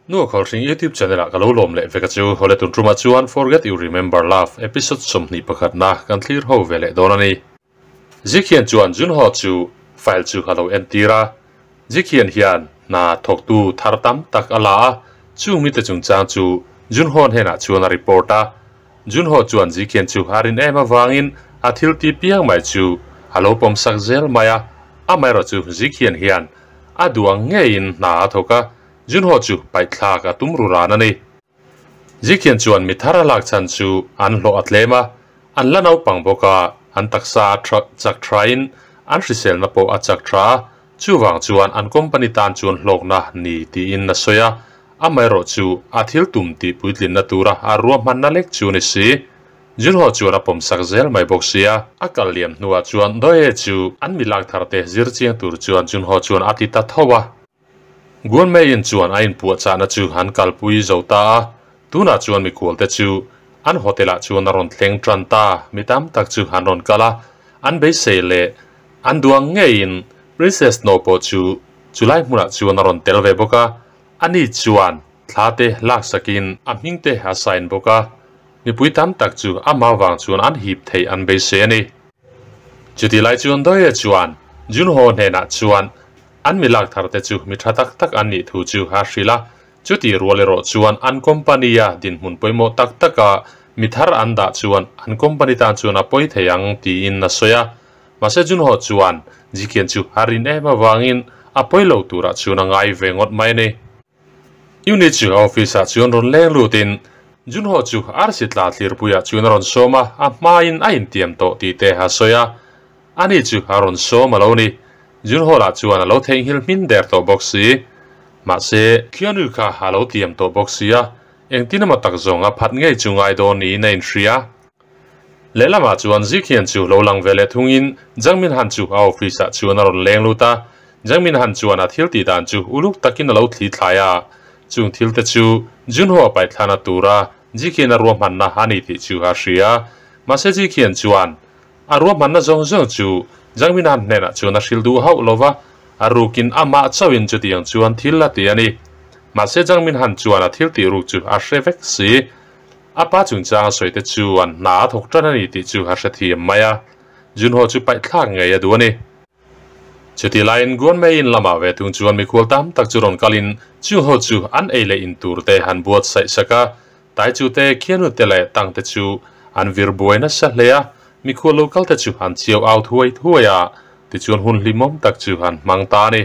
Nu Khawlhring YouTube channel ah ka lo lawm leh vek a chu. Hawle tun tumah chuan Forget You Remember Love episode 21 na kan thlir ho ve leh dawn a ni. Zikhian chuan Junho chu file chu a lo entir a. Zikhian hian hna thawktu thar tam tak a la a, chung mite chungchang chu Junho hnenah chuan a report a. Junho chuan Zikhian chu a rin em avangin a thil ti piang mai chu a lo pawm sak zel mai a. Amaherawh chu Zikhian hian a duang ngeiin hna a thawk a, Junho chu paih thlak a tum ru ran a ni. Zikhian chuan mi thar a lak chhan chu an hlawh a tlem a, an la naupang bawk a, an taksa a chak thain an hriselna pawh a chak tha a, chuvang chuan an company tan chuan hlawkna ni tiin a sawi a, amaherawh chu a thil tum tih puitlinna tura a ruahmanna lek chu ni si. Junho chuan a pawm sak zel mai bawk sia. A kal liam hnuah chuan Doye chu an mi lak thar te zir chiang tur chuan Junho chuan a ti ta tho a. Guan Mei in chuan a inpuah chahna chu an kalpui zo ta a, tunah chuan mikhual te chu an hotel ah chuan a rawn thleng tan ta, mi tam tak chu an rawn kal a, an beisei leh an duang ngeiin Princess No pawh chu chulai hmunah chuan a rawn tel ve bawk a, ani chuan thla te lak sakin a hming te a sign bawk a, mipui tam tak chu ama vang chuan an hip thei an beisei a ni. Chuti lai chuan Doye chuan Junho hnenah chuan an mi lak thar te chu mi tha tak tak an nih thu chu a hril a, chuti rual erawh chuan an company a dinhmun pawimawh tak taka mi thar an dah chuan an company tan chuan a pawi thei ang tiin a sawi a. Mahse Junho chuan Zikhian chu a rin em avangin a pawi lo turah chuan a ngai ve ngawt mai a ni. Unit chu a office ah chuan rawn leng lutin Junho chu arsi tla thlirpuiah chuan a rawn sawm a, a hmain a intiam tawh tih te a sawi a, ani chu a rawn sawm a lo ni. Junho lah chuan a lo theihnghilh hmin der tawh bawk si. Mahse Keanu kha a lo tiam tawh bawk si a, engtin emaw tak zawng a phat ngei chu ngai dawn niin a inhria. Lehlamah chuan Zikhian chu lo lang ve leh thungin Jang Min Han chu a office ah chuan a rawn leng lut a, Jang Min Han chuan a thil tih dan chu uluk takin a lo thli thlai a, chung thil te chu Junho a paih thlana tura Zikhian a ruahmanna a ni tih chu a hria. Mahse Zikhian chuan a ruahmanna zawng zawng chu Jang Min Han hnenah chuan a hril duh hauh lova, a rukin amah chauhin chutiang chuan thil a ti a ni. Mahse Jang Min Han chuan a thil tih ruk chu a hre vek si. A pa chungchang a sawi te chuan hna a thawk tan a ni tih chu a hre thiam mai a, Junho chu paih thlak ngei a duh a ni. Chuti laiin Guan Mei in lamah ve thung chuan mikhual tam tak chu rawn kalin Junho chu an ei leh in tur te han buatsaih sak a, Tai chu te Keanu te leh Tang te chu an vir buai nasa hle a, mikhual lo kal te chu an chiau au thuai thuai a, tichuan hun hlimawm tak chu an hmang ta a ni.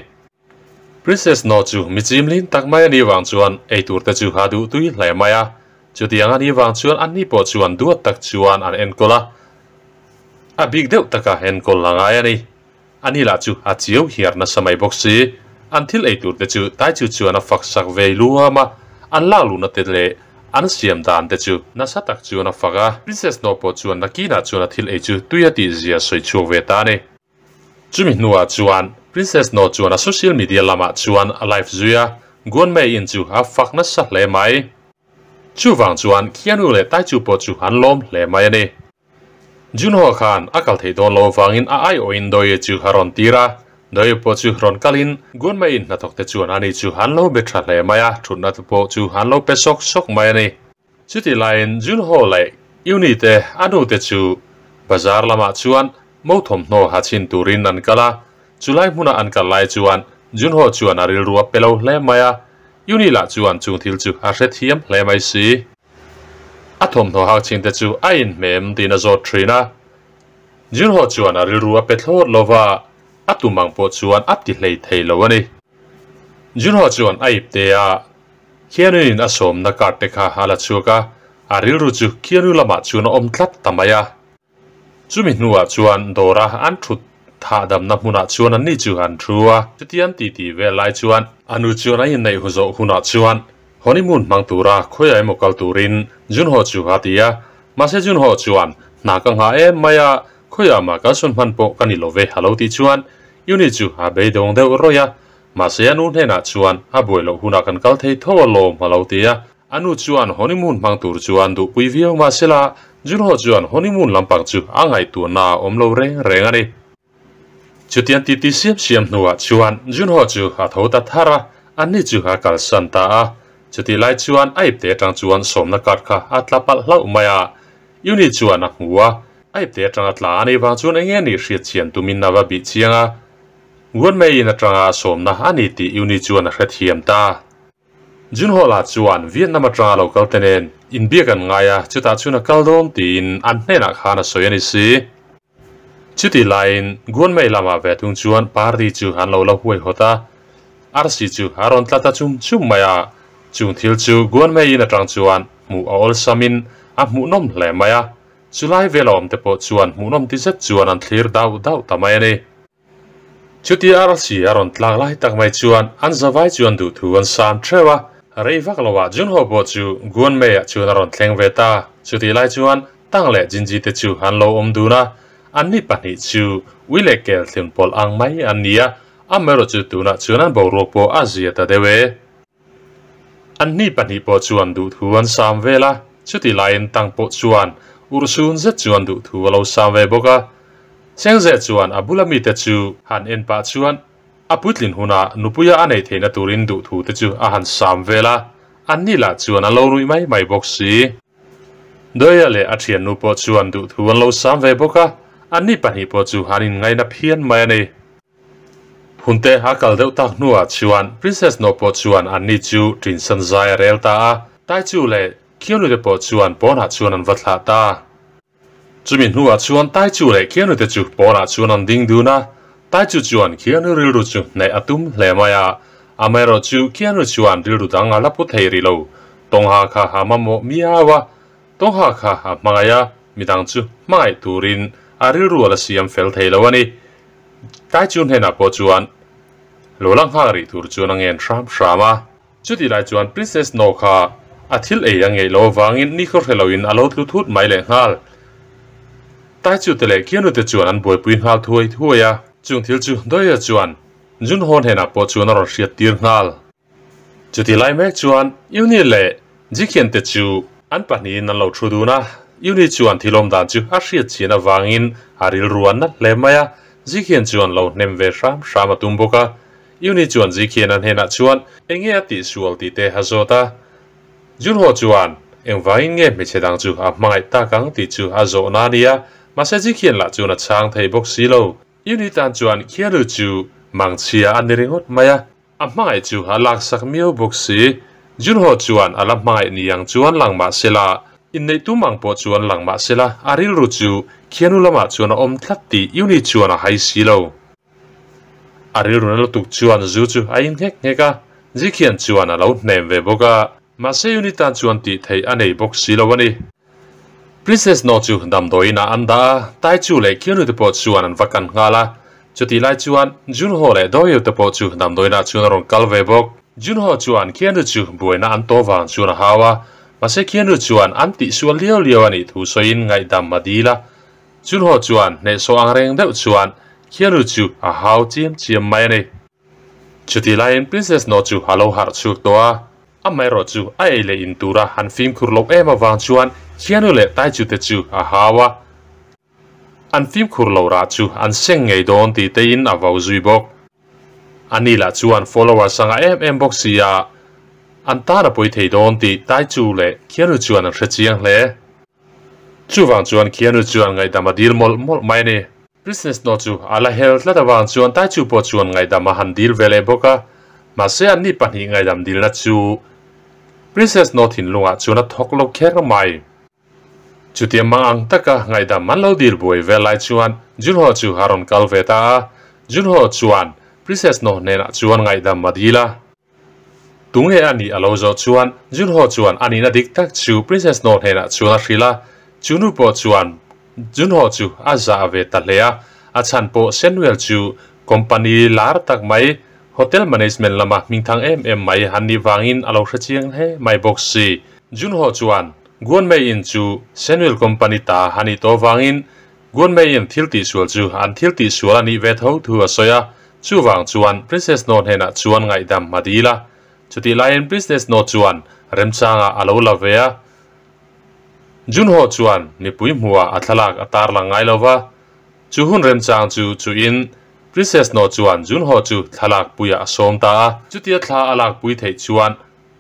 Princess No chu mi chimlin tak mai a nih vang chuan ei tur te chu a duh tui hle mai a, chutiang a nih vang chuan anni pawh chuan duat tak chuan an enkawl a, a bik deuh taka enkawl a ngai a ni. Ani lah chu a chiau hiar nasa mai bawk si. An thil ei tur te chu Tai chu chuan a fak sak ve luam a, an lak luhna te leh an siam dan te chu nasa tak chuan a fak a. Princess No pawh chuan nakinah chuan a thil ei chu tui a tih zia sawi chhuak ve ta a ni. Chumi hnuah chuan Princess No chuan a social media lamah chuan a live zui a, Guan Mei in chu a fak nasa hle mai. Chuvang chuan Keanu leh Tai Chu pawh chu an lawm hle mai a ni. Junho khan a kal thei dawn lo avangin a aiawhin Doye chu a rawn tir a, Doye pawh chu rawn kalin Guan Mei in hnathawk te chuan ani chu an lo be tha hle mai a, thutna te pawh chu an lo pe sawk sawk mai a ni. Chuti laiin Junho leh Uni te a nu te chu bazar lamah chuan mo thawmhnaw ha chhin turin an kal a, chulai hmuna an kal lai chuan Junho chuan a rilru a pe lo hle mai a, Uni lah chuan chung thil chu a hre thiam hle mai si. A thawmhnaw hak chhin te chu a inhmem tiin a zawt thin a, Junho chuan a rilru a pe thlawt lova, a tum ang pawh chuan a ti hlei thei lo a ni. Junho chuan a ip te a, Keanu in a sawmna card te kha a la chhuak a, a rilru chu Keanu lamah chuan a awm tlat ta mai a. Chumi hnuah chuan dawra an thut thahdamna hmunah chuan anni chu an thu a. Chutiang ti ti vel lai chuan a nu chuan a inneih hu zawh hunah chuan honeymoon hmang tura khawiah emaw kal turin Junho chu a ti a. Mahse Junho chuan hna ka nghah em mai a, khawiah mah kalsawn hman pawh ka ni lo ve a lo tih chuan Uni chu a beidawng deuh rawih a. Mahse a nu hnenah chuan a buai loh hunah kan kal thei tho a lawm a lo ti a. A nu chuan honeymoon hmang tur chuan duhpui viau mahsela Junho chuan honeymoon lampang chu a ngaihtuahna a awm lo reng reng a ni. Chutiang ti ti siam siam hnuah chuan Junho chu a tho ta thar a, anni chu a kalsan ta a. Chutih lai chuan a ipte atang chuan sawmna card kha a tla palh hlauh mai a, Uni chuan a hmu a, a ipte atanga tla a nih vang chuan enge nih hriat chian tumin a va bih chiang a, Guanmeiin atanga sawmna a ni tih Uni chuan a hrethiam ta. Junho-la chuan Vietnam atanga lo kal te nen inbiak an ngai a, chutah chuan a kal dawn tiin an hnenah khan a sawi a ni si. Chutih laiin Guanmei lamah ve thung chuan party chu an lo la huaihawt a, arsi chu a rawn tla ta chum chum mai a, chung thil chu Guanmei in atang chuan hmuh a awlsamin a hmuhnawm hle mai a, chulai vel a awm te pawh chuan hmuhnawm ti zet chuan an thlir dauh dauh ta mai a ni. Chuti arsi a rawn tlak lai tak mai chuan an zavai chuan duhthu an sam theuh a, rei vak loah Junho pawh chu Guanmei-ah chuan a rawn thleng ve ta. Chutih lai chuan Tang leh Jinji te chu an lo awm dun a, anni pahnih chu ui leh kel thlun pawlh ang mai an ni a, amaherawh chu tunah chuan an boruak pawh a zia ta deuh e. Anni pahnih pawh chuan duhthu an sam vel a, chutih laiin Tang pawh chuan urhsun zet chuan duhthu a lo sam ve bawk a. Chengzeh chuan a bula mite chu han en pah chuan a puitlin hunah nupuia a neih theihna turin duhthu te chu a han sam vel a, anni lah chuan an lo nuih mai mai bawk si. Doia leh a thiannu pawh chuan duhthu an lo sam ve bawk a, anni pahnih pawh chu an inngaina phian mai a ni. Hunte a kal deuh tak hnuah chuan Princess No pawh chuan anni chu ṭinsan zai a rel ta a, Taichu leh Keanu te pawh chuan pawnah chuan an va thlah ta. Chumi hnuah chuan Taichu leh Keanu te chu pawnah chuan an ding dun a, Taichu chuan Keanu rilru chu hnaih a tum hle mai a, amaherawh chu Keanu chuan rilru dang a la pu thei rih lo. Tawngha kha a mamawh miau a, Tawngha kha a hmangaih a, midang chu hmangaih turin a rilru a la siam fel thei lo a ni. Taichu hnenah pawh chuan lo la nghak rih tur chuan a ngen hram hram a. Chutih lai chuan Princess No kha a thil ei a ngeih lo avangin ni khaw hre loin a lo tlu thut mai leh nghal. Taichute leh Keanu te chuan an buaipui nghal thuai thuai a. Chung thil chu Doya chuan Junho hnenah pawh chuan a rawn hriat tir nghal. Chutih lai mek chuan Yuni leh Jikhian te chu an pahnihin an lo thu dun a. Yuni chuan thil awm dan chu a hriat chian avangin a rilru a nat hle mai a, Jikhian chuan lo hnem ve hram hram a tum bawk a. Yuni chuan Zikhiana hnenah chuan eng nge a tihsual tih te a zawt a. Junho chuan engvangin nge hmeichhe dang chu a hmangaih tak ang tih chu a zawhna a ni a, mahse Zikhian lah chuan a chhang thei bawk si lo. Yuni tan chuan Keanu chu mangchhia a ni ringawt mai a, a hmangaih chu a laksak miau bawk si. Junho chuan a la hmangaih ni ang chuan lang mah sela, inneih tum ang pawh chuan lang mah sela, a rilru chu Keanu lamah chuan a awm tlat tih Yuni chuan a hai si lo. A rilru na lutuk chuan zu chu a in nghek nghek a, Zikhian chuan a lo hnem ve bawk a, mahse Yuni tan chuan tih theih a nei bawk si lo a ni. Princess No chu damdawiin ah an dah a, Tai Chu leh Keanu te pawh chuan an va kan nghal a, chutih lai chuan Junho leh Doyo te pawh chu damdawiin ah chuan a rawn kal ve bawk. Junho chuan Keanu chu buaina an tawh vang chuan a hau a, mahse Keanu chuan an tihsual liau liau a nih thu sawiin ngaihdam a dil a, Chunho chuan hnehsawh ang reng deuh chuan Keanu chu a hau chiam chiam mai a ni. Chutih laiin Princess No chu a lo harh chhuak tawh a, amaherawh chu a ei leh in tura han fimkhur loh em avang chuan Keanu leh Taichu te chu a hau a, an fimkhur loh rah chu an seng ngei dawn tih tein a vau zui bawk. Ani lah chuan followers a ngah em em bawk si a, an tan a pawi thei dawn tih Taichu leh Keanu chuan an hre chiang hle. Chuvang chuan Keanu chuan ngaihdam a dil mawlh mawlh mai a ni. Business no chu a la hel tlat avang chuan Taichu pawh chuan ngaihdam a han dil ve leh bawk a. Mahse anni pahnih ngaihdam dilna chu Princess no thinlungah chuan a thawk lo kher mai. Chutia mang ang taka ngaihdam an lo dil buai vel lai chuan Junho chu a rawn kal ve ta a. Junho chuan Princess no hnenah chuan ngaihdam a dil a. Tunge a nih a lo zawh chuan Junho chuan a nihna dik tak chu Princess No hnenah chuan a hrilh a, chu nu pawh chuan Junho chu a zah ve ta hle a, a chhan pawh Samuel chu company lar tak mai hotel management lama hmingthang em em mai an nih vangin a lo hre chiang hle mai bawk si. Junho chuan Guanmei in chu Samuel company ta a nih tawh vangin Guanmei in thil tihsual chu an thil tihsual a nih ve tho thu a sawi a, Chuvang chuan Princess No hnenah chuan ngaihdam a dil a, chutih laiin Princess No chuan remchangah a lo la ve a. Junho chuan mipui hmuhah a thlalak a tarlang ngai lo va, chu hun remchang chu chuhin Princess No chuan Junho chu thlalak puiah a sawm ta a. Chutia thla a lakpui theih chuan.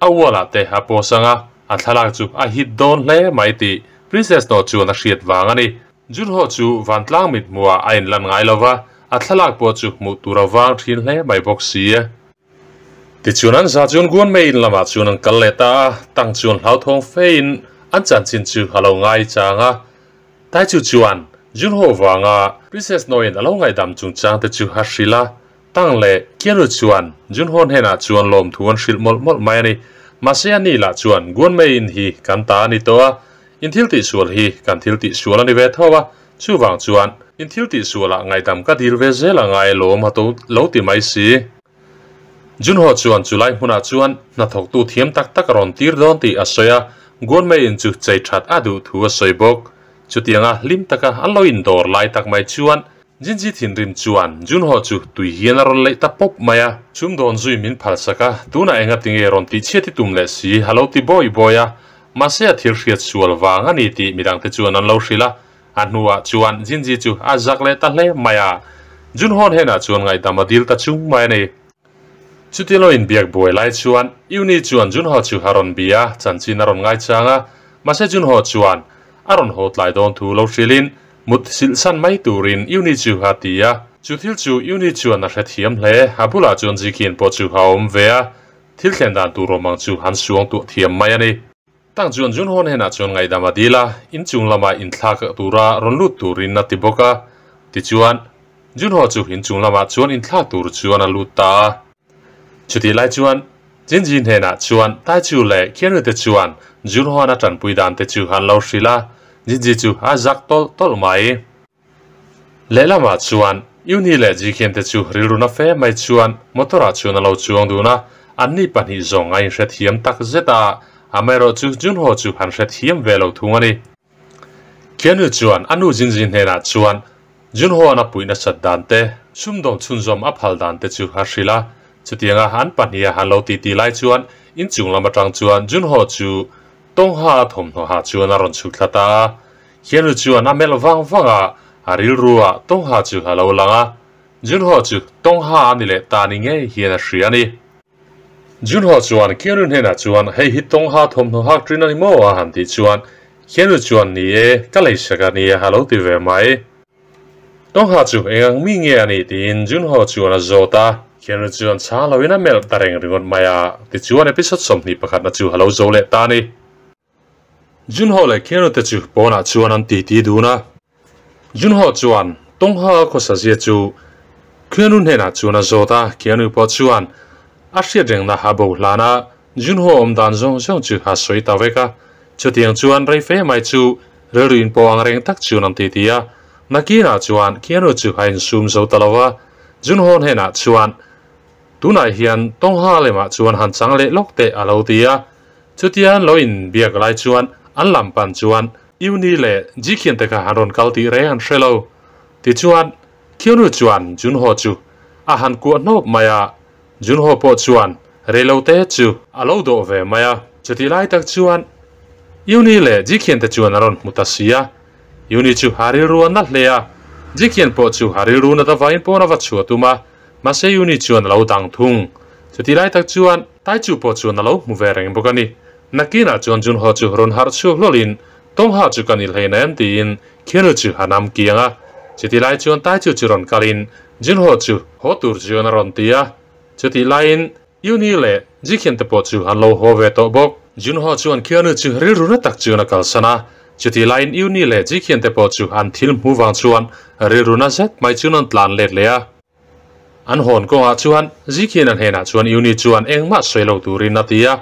A wall ah te a post anga a thlalak chu a hit dawn hle mai tih Princess Noh chuan a hriat vang a ni. Junho chu vantlang mit hmuhah a inlan ngai lo va, a thlalak pawh chu hmuh tur a vang thin hle mai bawk si. Tichuan an za chuan Guanmei in lamah chuan an kal leh ta a, Tang chuan hlauthawng fein an chanchin chu a lo ngai chang a. Taichu chuan Junho vanga Princess Noin a lo ngaihdam chungchang te chu a hrilh a, Tang leh Keanu chuan Junho hnenah chuan lawmthu an hrilh mawlh mawlh mai a ni. Mahse a ni lah chuan Guanmei in hi kan ta a ni tawh a, in thil tihsual hi kan thil tihsual a ni ve tho a, chuvang chuan in thil tihsualah ngaihdam ka dil ve zel a ngai lawm a to lo ti mai si. Junho chuan chulai hmunah chuan hnathawktu thiam tak tak a rawn tir dawn tih a sawi a, Guanmei-in chu chei that a duh thu a sawi bawk. Chutianga hlim taka an lo indawr lai tak mai chuan Jinji thinrim chuan Junho chu tui hian a rawn leih ta pawp mai a. Chhumdawn zui min phalsak a, tunah enga tinge rawn tih chhiat i tum leh si a lo ti bawi bawi a, mahse a thil hriat sual vang a ni tih midangte chuan an lo hrilh a, A hnuah chuan Jinji chu a zak leh ta hle mai a, Junho hnenah chuan ngaihdam a dil ta chung mai a ni. Chuti lo inbiak buai lai chuan Yuni chuan Junho chu a rawn bia a, chanchin a rawn ngaichang a, mahse Junho chuan a rawn haw tlai dawn thu lo hrilhin mut silhsan mai turin Yuni chu a ti a. Chu thil chu Yuni chuan a hrethiam hle, a bulah chuan Zikian pawh chu a awm ve a, thil thlen dan tur awm ang chu an suangtuah thiam mai a ni. Tang chuan Junho hnenah chuan ngaihdam a dil a, inchung lamah inthlak tura rawn lut turin a ti bawk a. Tichuan, Junho chu inchung lamah chuan inthlak tur chuan a lut ta a. Chutih lai chuan, Jinji hnenah chuan Taichu leh Keanu te chuan Junho-an a tanpui dan te chu an lo hrilh a, Jinji chu a zak tawlh tawlh mai. Lehlamah chuan Uni leh Jikhian te chu rilru na fe mai chuan motor ah chuan a lo chuang dun a, anni pahnih zawng a inhrethiam tak zet a, amaherawhchu Junho chu han hrethiam ve lo thung a ni. Keanu chuan a nu Jinji hnenah chuan Junho an a puih nasat dan te, sumdawn chhunzawm a phal dan te chu a hrilh a, chutianga an pahniha han lo titi lai chuan inchung lam atang chuan Junho chu Tawngha a thawmhnaw ha chuan a rawn chhuk thla ta a, Keanu chuan a melh vang vang a, a rilru ah Tawngha chu a lo lang a. Junho chu Tawngha a ni leh ta ni ngei hian a hria a ni. Junho chuan Keanu hnenah chuan hei hi Tawngha thawmhnaw hak ṭin a ni maw a han tih chuan Keanu chuan ni e, ka lei sak a nia a lo ti ve mai. Tawngha chu eng ang mi nge a nih tiin Junho chuan a zawt a. Keanu chuan chhang loin a melh ta reng ringawt mai a, tichuan episode 21 na chu a lo zo leh ta a ni. Junho leh Keanu te chu pawnah chuan an titi dun a. Junho chuan Tongha khawsa zia chu Keanu hnenah chuan a zawt a, Keanu pawh chuan a hriat rengna a bo hlan a, Junho awm dan zawng zawng chu a sawi ta vek a. Chutiang chuan rei fe mai chu rilru inpawh ang reng tak chuan an titi a. Nakinah chuan Keanu chu a insum zo ta lo a, Junho hnenah chuan tunah hian Tongha lemah chuan han chang leh lawk teh a lo ti a. Chutia an lo inbiak lai chuan an lam pan chuan Uni leh Jikhian te kha an rawn kal tih reng an hre lo. Tichuan, Keanu chuan Junho chu a han kuah hnawp mai a, Junho pawh chuan reilote chu a lo dawh ve mai a. Chutih lai tak chuan Uni leh Jikhian te chuan an rawn hmu ta si a, Uni chu a rilru a na hle a, Jikhian pawh chu a rilru nat avangin pawn a va chhuah tum a, mahse Uni chuan a lo dang thung. Chutih lai tak chuan. Taichu pawh chuan a lo hmu ve reng bawk a ni. Nakinah chuan Junho chu rawn harh chhuak hlawlhin Tongha chu kan i hleina em tiin Keanu chu a nam kiang a. Chutih lai chuan Taichu chu rawn kalin Junho chu haw tur chuan a rawn ti a. Chutih laiin Yuni leh Jikhian te pawh chu an lo haw ve tawh bawk. Junho chuan Keanu chu rilru na tak chuan a kalsan a. Chutih laiin Yuni leh Jikhian te pawh chu an thil hmu vang chuan rilru na zet mai chuan an tlan let leh a. An hawn kawngah chuan Zikhian a hnenah chuan Uni chuan engmah sawi lo turin a ti a,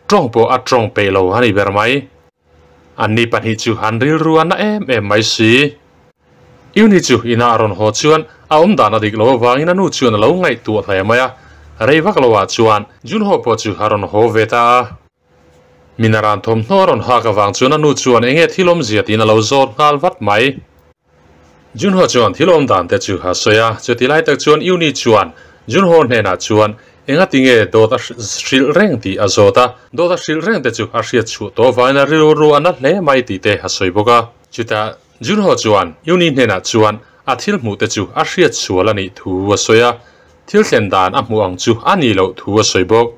tawng pawh a tawng peih lo a ni ber mai. Anni pahnih chu an rilru a na em em mai si. Uni chu inah a rawn haw chuan a awm dan a dik lo avangin a nu chuan a lo ngaihtuah hle mai a, rei vak loah chuan Junho pawh chu a rawn haw ve ta a. Minaran thawmhnaw a rawn hak avang chuan a nu chuan enge thil awmzia tiin a lo zawt nghal vat mai. Junho chuan thil awm dan te chu a sawi a, chuti lai tak chuan Yuni chuan Junho hnenah chuan enga tinge dawt a hrilh reng tih a zawt a, dawt a hrilh reng te chu a hriat chhuah tawh avangin a rilru a na hle mai tih te a sawi bawk a. Chutah Junho chuan Yuni hnenah chuan a thil hmuh te chu a hriat sual a nih thu a sawi a, thil thlen dan a hmuh ang chu a nih loh thu a sawi bawk.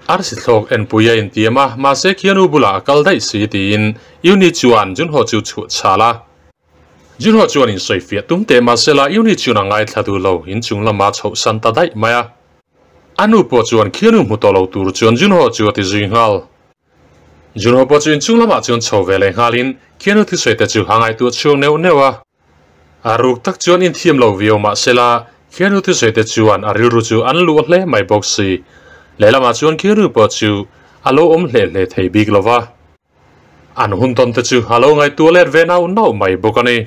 Arsi thlawk enpui a intiam a, mahse Keanu bulah a kal daih si tiin Uni chuan Junho chu chhuah chhal a. Junho chuan insawifiah tum teh mahsela Uni chuan a ngaithla duh lo, inchung lama chhoh san ta daih mai a. A nu pawh chuan Keanu hmu tawh lo tur chuan Junho chu a ti zui nghal. Junho pawh chu inchung lamah chuan chho ve leh nghalin Keanu thusawi te chu a ngaihtuah chhuak neuh neuh a. A ruk tak chuan inthiam lo viau mahsela Keanu thusawi te chuan a rilru chu an luh hle mai bawk si. Lehlamah chuan Keanu pawh chu a lo awm hle hle thei bik lo va. An hun tawn te chu a lo ngaihtuah let ve nauh nauh mai bawk a ni.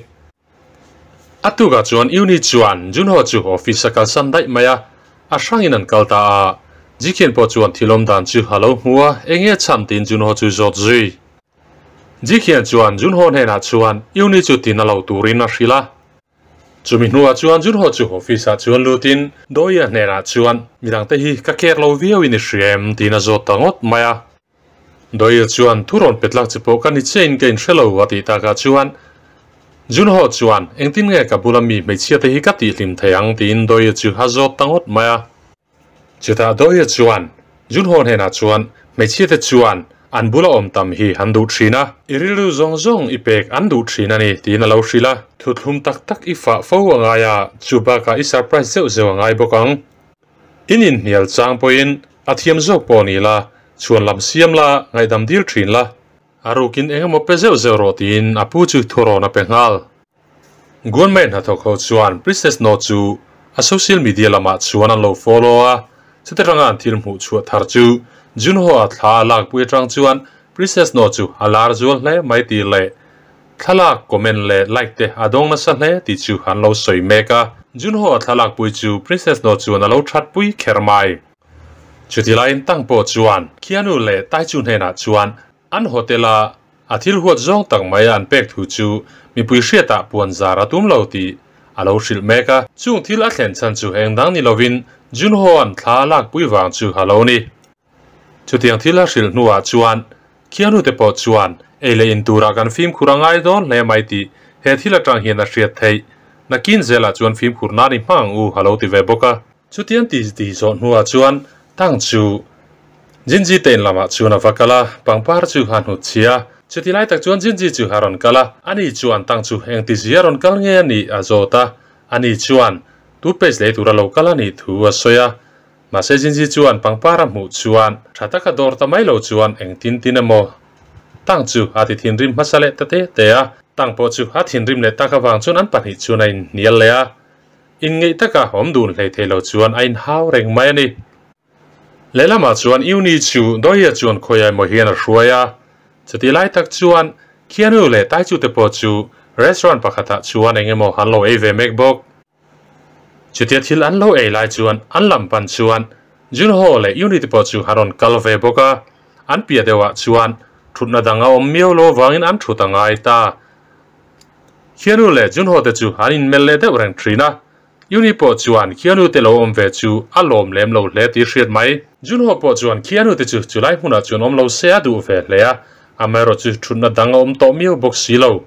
A tukah chuan Uni chuan Junho chu office a kalsan daih mai a, a hrangin an kal ta a. Jikhian pawh chuan thil awm dan chu a lo hmu a, enge chhan tiin Junho chu zawt zui. Jikhian chuan Junho hnenah chuan Uni chu tin a lo turin a hrilh a. Chumi hnuah chuan Junho chu office ah chuan lutin Doia hnenah chuan midangte hi ka care lo viauin i hria em tiin a zawt ta ngawt mai a. Doyle chuan thu rawn pe tlak che pawh ka ni chiahin ka inhre lo a tih takah chuan Junho chuan engtin nge ka bula mi hmeichhia te hi ka tihhlim thei ang tiin Doyle chu a zawt ta ngawt mai a. Chutah Doyle chuan Junho hnenah chuan hmeichhia te chuan an bula awm tam hi an duh thin a, i rilru zawng zawng i pek an duh thin a ni tiin a lo hrilh a. Thuthlum tak tak i fah fo a ngai a, chu bakah i surprise zeuh zeuh a ngai bawk ang. In inhnial chang pawhin a thiam zawk pawh ni la, chhuan lam siam la, ngaihdam dil thin la. A rukin eng emaw pe zeuh zeuh rawh tiin a pu chu thurawn a pe nghal. Guanmei hnathawk ho chuan Princess No chu a social media lamah chuan an lo follow a, chute ranga an thil hmuh chhuah thar chu Junho a thla a lakpui atang chuan Princess No chu a lar zual hle mai tih leh Thlalak comment leh like te a dawng nasa hle tih chu an lo sawi mek a. Junho a thlalak pui chu Princess No chuan a lo that pui kher mai. Chuti laiin Tang pawh chuan Keanu leh Taichu hnenah chuan an hotel a a thil huat zawng tak mai an pek thu chu mipui hriatah puan zar a tum lo tih a lo hrilh mek a. Chung thil a thlen chhan chu eng dang ni lovin Junho an thla a lak pui vang chu a lo ni. Chutiang thil a hrilh hnuah chuan Keanu te pawh chuan ei leh in turah kan fimkhur a ngai dawn hle mai tih he thil atang hian a hriat theih. Nakin zelah chuan fimkhur nan i hmang ang u a lo ti ve bawk a. Chutiang ti ti zawh hnuah chuan Tang chu Jinji te in lamah chuan a va kal a, pangpar chu a hnut chhia. Chuti lai tak chuan Jinji chu a rawn kal a, ani chuan Tang chu engti zia rawn kal nge a nih a zawt a, ani chuan toothpaste lei tura lo kal a nih thu a sawi a. Mahse Jinji chuan pangpar a hmuh chuan tha taka dawr ta mai lo chuan engtin tin emaw Tang chu a ti thinrim hmasa leh ta te te a. Tang pawh chu a thinrim leh tak avang chuan an pahnih chuan a inhnial leh a. Inngeih taka awm dun hlei thei lo chuan a inhau reng mai a ni. Lehlamah chuan Uni chu Doia chuan khawiah emaw hian a hruai a. Chutih lai tak chuan Keanu leh Taichu te pawh chu restaurant pakhatah chuan eng emaw an lo ei ve mek bawk. Chutia thil an lo ei lai chuan an lam pan chuan Junho leh Yuni te pawh chu a rawn kal ve bawk a, an piah deuhah chuan thutna dang a awm miau lo avangin an thut a ngai ta. Keanu leh Junho te chu an inmelh leh deuh reng thin a, Yuni pawh chuan Keanu te lo awm ve chu a lawm lem lo hle tih hriat mai. Junho pawh chuan Keanu te chu chulai hmunah chuan awm lo se a duh ve hle a, amaherawhchu thutna dang a awm tawh miau bawk si lo.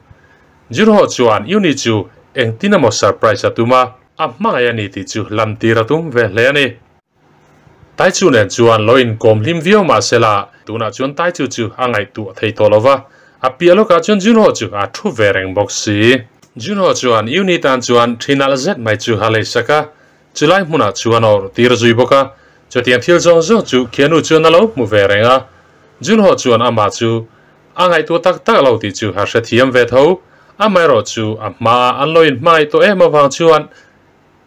Junho chuan Yuni chu engtin emaw surprise a tum a, a hmangaih a ni tih chu lam tir a tum ve hle a ni. Taichu nen chuan lo inkawm hlim viau mah sela, tunah chuan Taichu chu a ngaihtuah thei tawh lo va, a piah lawkah chuan Junho chu a thu ve reng bawk si. Junho chuan Yuni tan chuan thi nalh zet mai chu a leisak a, chulai hmunah chuan a awrh tir zui bawk a, chutiang thil zawng zawng chu Keanu chuan a lo hmu ve reng a, Junho chuan amah chu A ngaihtuah tak tak lo tih chu a hrethiam ve tho. Amaherawh chu a hmaa an lo inhmangaih tawh em avang chuan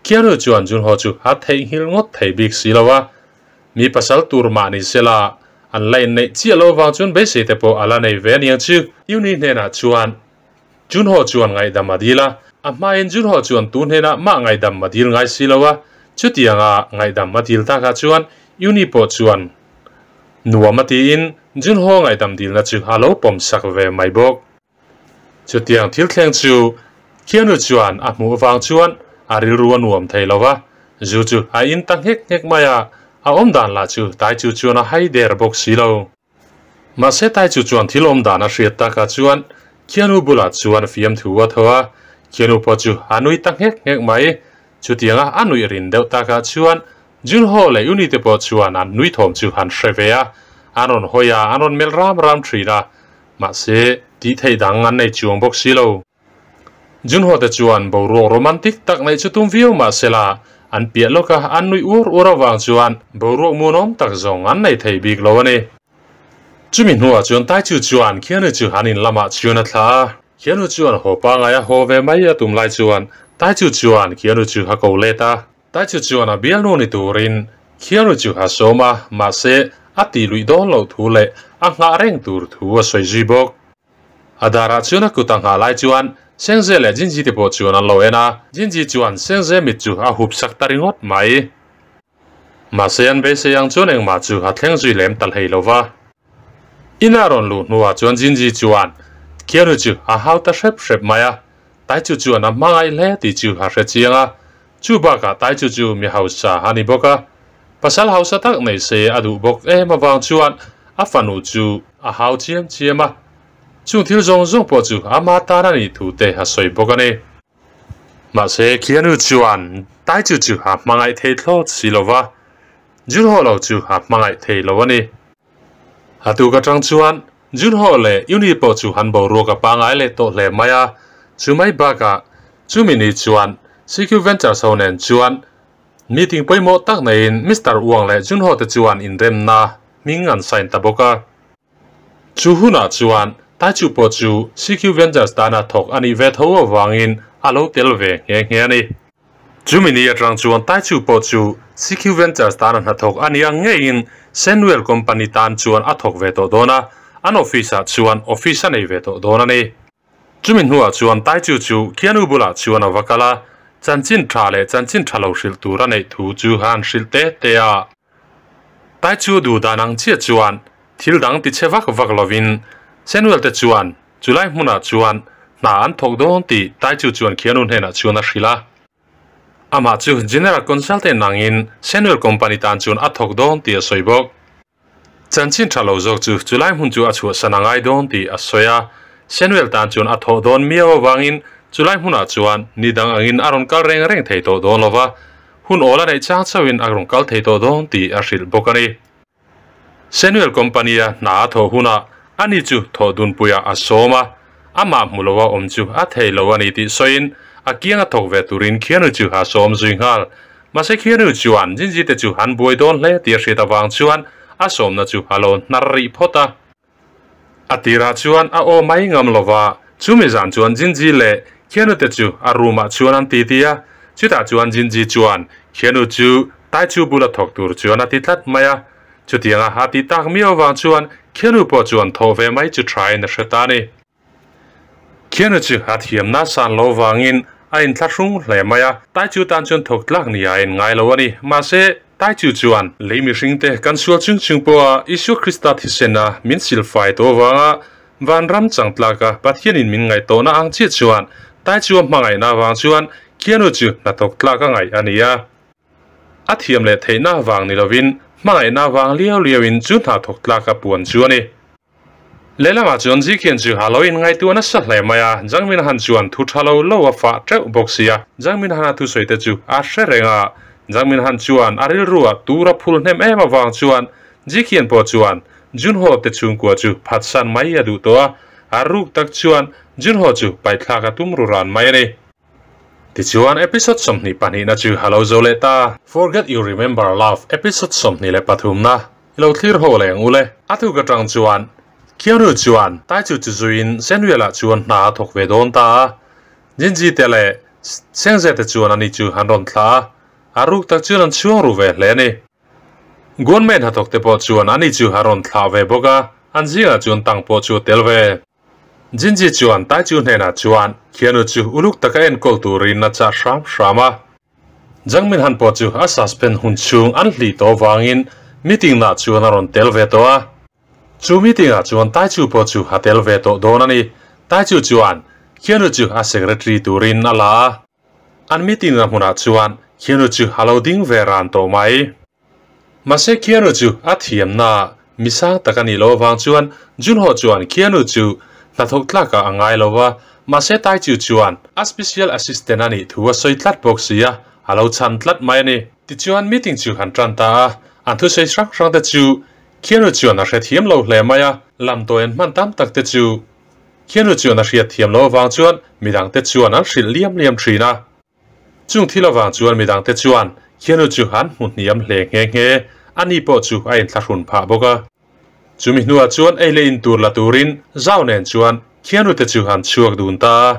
Keanu chuan Junho chu a theihnghilh ngawt thei bik si lo a. Mi pasal tur mah ni sela an la inneih chiah lo avang chuan beisei te pawh a la nei ve aniang chu. Yuni hnenah chuan Junho chuan ngaihdam a dil a, a hmain Junho chuan tu hnenah mah ngaihdam a dil ngai si lo a, chutianga ngaihdam a dil takah chuan Yuni pawh chuan Nuam a tiin Junho ngaihdam dilna chu a lo pawm sak ve mai bawk. Chutiang thil thleng chu Keanu chuan a hmuh avang chuan a rilru a nuam thei lo va, zu chu a in ta nghek nghek mai a, a awmdan lah chu Taichu chuan a hai der bawk si lo. Mahse Taichu chuan thil awmdan a hriat takah chuan Keanu bulah chuan fiamthu a tho a, Keanu pawh chu a nui ta nghek nghek mai. Chutianga a nuih rin deuh takah chuan. Junho leh Uni te pawh chuan an nui thawm chu han hre ve a, an rawn hawi a, an rawn melh ram ram thin a, mahse tih theih dang an nei chuang bawk si lo. Junho te chuan boruak romantic tak neih chu tum viau mah sela, an piah lawk a, an nuih uar uar avang chuan boruak muanawm tak zawng an nei thei bik lo a ni. Chumi hnuah chuan Taichu chuan Keanu chu an in lamah chuan a thlah a. Keanu chuan haw pangai a haw ve mai a tum lai chuan Taichu chuan Keanu chu a ko let a. Taichu chuan a bialnu ni turin Keanu chu a sawm a, mahse a tih luih dawn loh thu leh a nghah reng tur thu a sawi zui bawk. A darah chuan a kut a nghah lai chuan Sengze leh Jinji te pawh chuan an lo en a, Jinji chuan Sengze mit chu a hup sak ta ringawt mai. Mahse an beisei ang chuan engmah chu a thleng zui lem ta hlei lo va. Ina rawn luh hnuah chuan Jinji chuan Keanu chu a hau ta hrep hrep mai a, Taichu chuan a hmangaih hle tih chu a hre chiang a, chu bakah Taichu chu mi hausa a ni bawk a, pasal hausa tak nei se a duh bawk em avang chuan a fanu chu a hau chiam chiam a, chung thil zawng zawng pawh chu ama tan a nih thu te a sawi bawk a ni. Mahse, Keanu chuan Taichu chu a hmangaih thei thlawt si lo va, Junho lo chu a hmangaih thei lo a ni. A tuk atang chuan Junho leh Yuni pawh chu han boruak a pangai leh tawh hle mai a, chu mai bakah chumi ni chuan CQ Ventures ho nen chuan meeting pawimawh tak neiin Mister Wang leh Junho te chuan inremna hming an sign ta bawk a. Chu hunah chuan Taichu pawh chu CQ Ventures tana thawk a nih ve tho avangin a lo tel ve nghe nghe a ni. Chumi ni atang chuan Taichu pawh chu CQ Ventures tana hnathawk a nih ang ngeiin Senwell Company tan chuan a thawk ve tawh dawn a, an office ah chuan office a nei ve tawh dawn a ni. Chumi hnuah chuan Taichu chu Keanu bulah chuan a va kal a, chanchin tha leh chanchin tha lo hrilh tur a neih thu chu a han hrilh te te a. Taichu duh dan ang chiah chuan thil dang ti che vak vak lovin Senwell te chuan chulai hmunah chuan hna an thawk dawn tih Taichu chuan Keanu hnenah chuan a hrilh a. Amah chu General Consultant angin Senwell Company tan chuan a thawk dawn tih a sawi bawk. Chanchin tha lo zawk chu chulai hmun chu a chhuahsan a ngai dawn tih a sawi a, Senwell tan chuan a thawh dawn miau avangin chulai hmunah chuan ni dang angin a rawn kal reng reng thei tawh dawn lova, hun awl a neih chang chauhin a rawn kal thei tawh dawn tih a hrilh bawk a ni. Senwell Company-a hna a thawh hunah ani chu thawh dunpuiah a sawm a, amah hmu loa awm chu a thei lo a ni tih sawiin a kianga thawk ve turin Keanu chu a sawm zui nghal. Mahse Keanu chuan Jinji te chu an buai dawn hle tih a hriat avang chuan a sawmna chu a lo hnar rih phawt a. A tirah chuan a aw mai ngam lo va, chumi zan chuan Jinji leh Keanu te chu a room ah chuan an titi a, chutah chuan Jinji chuan Keanu chu Taichu bula thawk tur chuan a ti tlat mai a, chutianga a ti tak miau vang chuan Keanu pawh chuan thawh ve mai chu thain a hre ta a ni. Keanu chu a thiamna san lo vangin a inthlahrung hle mai a, Taichu tan chuan thawk tlak ni a inngai lo a ni. Mahse, Taichu chuan lei mihringte kan sual chung chung pawha Isua Krista thisena min silfai tawh avanga vanram chang tlaka Pathianin min ngaih tawhna ang chiah chuan Taichu a hmangaihna avang chuan Keanu chu hnathawk tlak a ngaih a ni a. A thiam leh theihna avang ni lovin hmangaihna avang liau liauin chu hnathawk tlak a puan chu a ni. Lehlamah chuan Zikhian chu a lo inngaihtuah nasa hle mai a, Jangmin Han chuan thu tha lo lo a fah teuh bawk si a, Jangmin Han a thusawi te chu a hre reng a, Jangmin Han chuan a rilru ah tur a phul hnem em avang chuan Zikhian pawh chuan Junho te chhungkua chu phatsan mai a duh tawh a, a ruk tak chuan Junho chu paithlak a tum ru ran mai a ni. Tichuan episode 22 na chu a lo zo leh ta. Forget You Remember Love episode 23 na i lo thlir ho leh ang u le. A tuk atang chuan Keanu chuan Taichu chu zuiin Senwell-ah chuan hna a thawk ve dawn ta a. Jinji te leh Sengze te chuan ani chu an rawn thlah a, a ruk tak chuan an chhuang ru ve hle a ni. Guanmei hnathawk te pawh chuan ani chu a rawn thlah ve bawk a, an zingah chuan Tang pawh chu a tel ve. Jinji chuan Taichu hnenah chuan Keanu chu uluk taka enkawl turin a chah hram hram a. Jangmin Han pawh chu a suspend hun chhung an hlih tawh avangin meeting nah chuan a rawn tel ve tawh a. Chu meeting ah chuan Taichu pawh chu a tel ve tawh dawn a ni. Taichu chuan Keanu chu a secretary turin a la a. An meeting na hmunah chuan Keanu chu a lo ding ve ran tawh mai. Mahse Keanu chu a thiamna misang tak a nih loh avang chuan Junho chuan Keanu chu hnathawk tlakah a ngai lo va, mahse Taichu chuan a special assistant a nih thu a sawi tlat bawk si a, a lo chhan tlat mai a ni. Tichuan meeting chu han tan ta a, an thusawi hrang hrang te chu Keanu chuan a hrethiam lo hle mai a, lamtawi an hman tam tak te chu Keanu chuan a hriatthiam lo avang chuan midang te chuan an hrilh liam liam thin a. Chung thil avang chuan midang te chuan Keanu chu an hmu hniam hle nghe nghe, ani pawh chu a inthlahrun phah bawk a. Chumi hnuah chuan ei leh in tur la turin Zhao nen chuan Keanu te chu an chhuak dun ta a.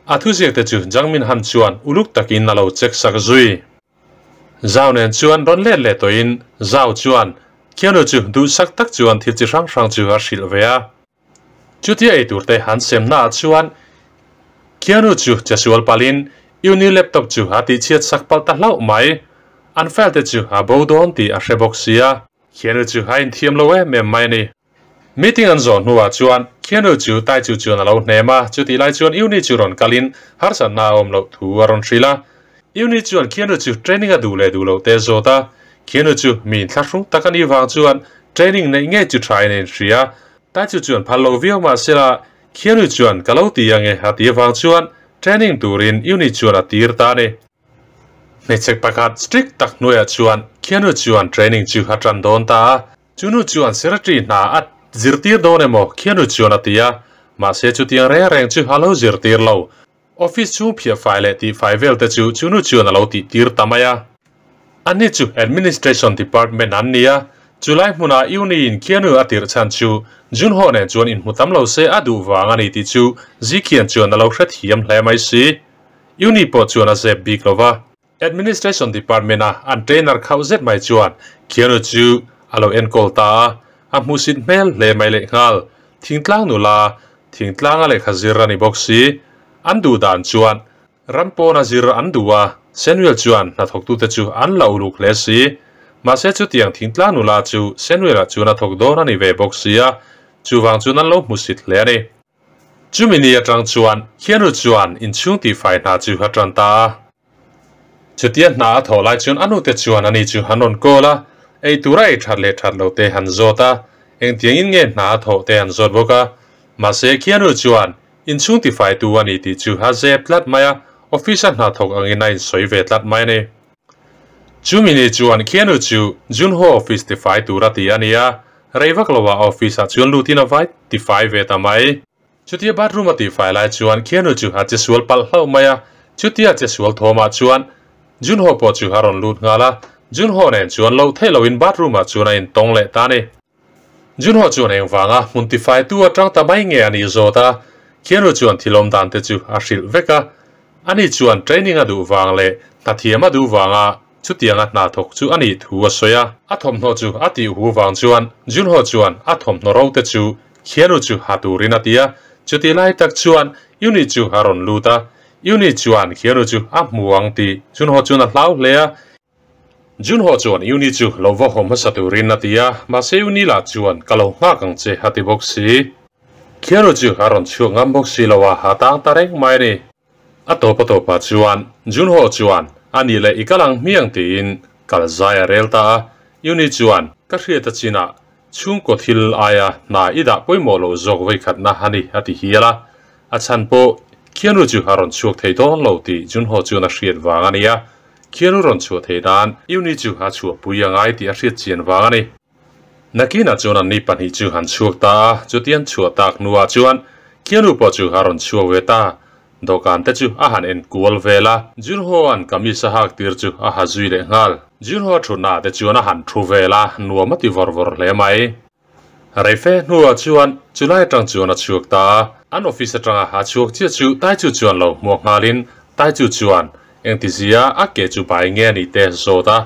A thuziak te chu Jangmin Han chuan uluk takin a lo check sak zui. Zhao nen chuan rawn let leh tawhin Zhao chuan Keanu chu duhsak tak chuan thil chi hrang hrang chu a hrilh ve a. Chutia eitur te han sem naah chuan Keanu chu chesual palhin Uni laptop chu a tihchhiat sak palh ta hlauh mai. An file te chu a bo dawn tih a hre bawk sia. Keanu chu a inthiam lo em em mai a ni. Meeting an zawh hnuah chuan Keanu chu Taichu chuan a lo hnem a, chutih lai chuan Uni chu rawn kalin harsatna a awm loh thu a rawn hrilh a. Uni chuan Keanu chu training a duh leh duh loh te a zawt a, Keanu chu mi inthlahrung tak a nih vang chuan training neih ngei chu tha in a inhria. Taichu chuan phal lo viau mahsela Keanu chuan ka lo ti ange a ti avang chuan training turin Uni chuan a tir ta a ni. Hmeichhe pakhat strict tak hnuaiah chuan Keanu chuan training chu a tan dawn ta a. Chunu chuan secretary hna a zirtir dawn emaw Keanu chuan a ti a, mahse chutiang reng reng chu a lo zirtir lo. Office chhung phiah fai leh tihfai vel te chu chunu chuan a lo tihtir ta mai a. Anni chu Administration Department an ni a, chulai hmunah Uni in Keanu a tirh chhan chu Junho nen chuan inhmu tam lo se a duh vang a ni tih chu Zikhian chuan a lo hrethiam hle mai si. Uni pawh chuan a zep bik lo va. Administration Department a an trainer khauh zet mai chuan Keanu chu a lo enkawl ta a, a hmuhsit hmel hle mai lehnghal. Thingtlang nula, thingtlanga lehkha zir a ni bawk si. An duh dan chuan ram pawna zir an duh a, Samuel chuan hnathawktute chu an la uluk hle si. Mahse chutiang thingtlang nula chu Samuel-a chuan a thawk dawn a ni ve bawk si a, chuvang chuan an lo hmusit hle a ni. Chumi ni atang chuan Keanu chuan inchhung tihfai hna chu a tan ta a. Chutia hna a thawh lai chuan a nute chuan ani chu han rawn call a, ei tura ei that leh that lo te han zawt a, engtiangin nge hna a thawh te han zawt bawk a. Mahse Keanu chuan inchhung tifaitu a ni tih chu a zep tlat mai a, office a hna thawk angin a insawi ve tlat mai a ni. Chumi ni chuan Keanu chu Junho office tifai tur a ti a ni a, rei vak lo ah office ah chuan lutin a vai tifai ve ta mai. Chutia bathroom a tifai lai chuan Keanu chu a che sual palh hlauh mai a, chutia che sual thawm ah chuan Junho pawh chu a rawn lut nghal a, Junho nen chuan loh theih loin bathroom ah chuan a intawng leh ta a ni. Junho chuan engvanga hmun tifaitu atang ta mai nge a nih zawt a, Keanu chuan thil awm dan te chu a hrilh vek a, Ani chuan training a duh vang leh hnathiam a duh vanga chutianga hna thawk chu a nih thu a sawi a. A thawmhnaw chu a tih hu vang chuan Junho chuan a thawmhnaw ro te chu Keanu chu ha turin a ti a. Chutih lai tak chuan Yuni chu a rawn lut a. Yuni chuan Keanu chu a hmu ang tih Junho chuan a hlau hle a. Junho chuan Yuni chu lo va haw hmasa turin a ti a, mahse Yuni lah chuan ka lo nghak ang che a ti bawk si. Keanu chu a rawn chhuak ngam bawk si lo a, a tang ta reng mai a ni. A tawp a tawpah chuan Junho chuan a nih leh i kal ang hmiang tiin kal zai a rel ta a, Yuni chuan ka hriat a chinah chhungkaw thil aia hna i dah pawimawh loh zawk vawikhatna a ni a ti hial a, a chhan pawh Keanu chu a rawn chhuak thei dawn lo tih Junho chuan a hriat vang a ni a. Khianu rawn chhuah theih nan Uni chu a chhuahpui a ngai tih a hriat chian vang a ni. Nakinah chuan anni pahnih chu an chhuak ta a, chutian chhuah tak hnuah chuan Khianu pawh chu a rawn chhuak ve ta. Dawhkan te chu a han en kual vel a, Junho an kamis a hak tir chu a ha zui leh nghal. Junho thutnaah te chuan a han thu vel a, nuam a ti vawr vawr hle mai. Reife hnuah chuan chulai atang chuan a chhuak ta a, an office atanga a chhuak chiah chu Taichu chuan lo hmuak nghalin Taichu chuan engtizia a ke chu bai nge a nih te zawt a.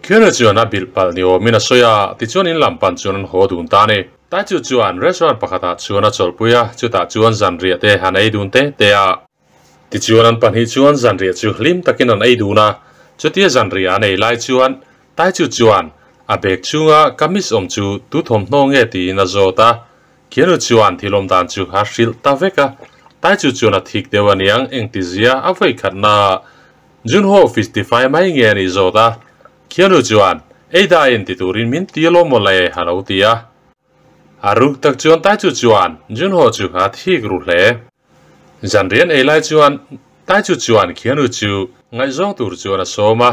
Khianu chuan a bilh palh ni awmin a sawi a, tichuan in lam pan chuan an haw dun ta a ni. Taichu chuan restaurant pakhatah chuan a chawlhpui a, chutah chuan zanriah te han ei dun te te a. Tichuan an pahnih chuan zanriah chu hlim takin an ei dun a, chutia zanriah an ei lai chuan Taichu chuan a bag chhunga kamis awm chu tu thawmhnaw nge tiin a zawt a, Keanu chuan thil awm dan chu a hrilh ta vek a, Taichu chuan a thik deuh aniang engtizia a vawikhatna Junho 55 mai nge a nih zawt a, Keanu chuan ei daiin ti turin min ti alawm mawle a lo ti a. A ruk tak chuan Taichu chuan Junho chu a thik ru hle. Zanrian ei lai chuan Taichu chuan Keanu chu ngaihzawng tur chuan a sawm a.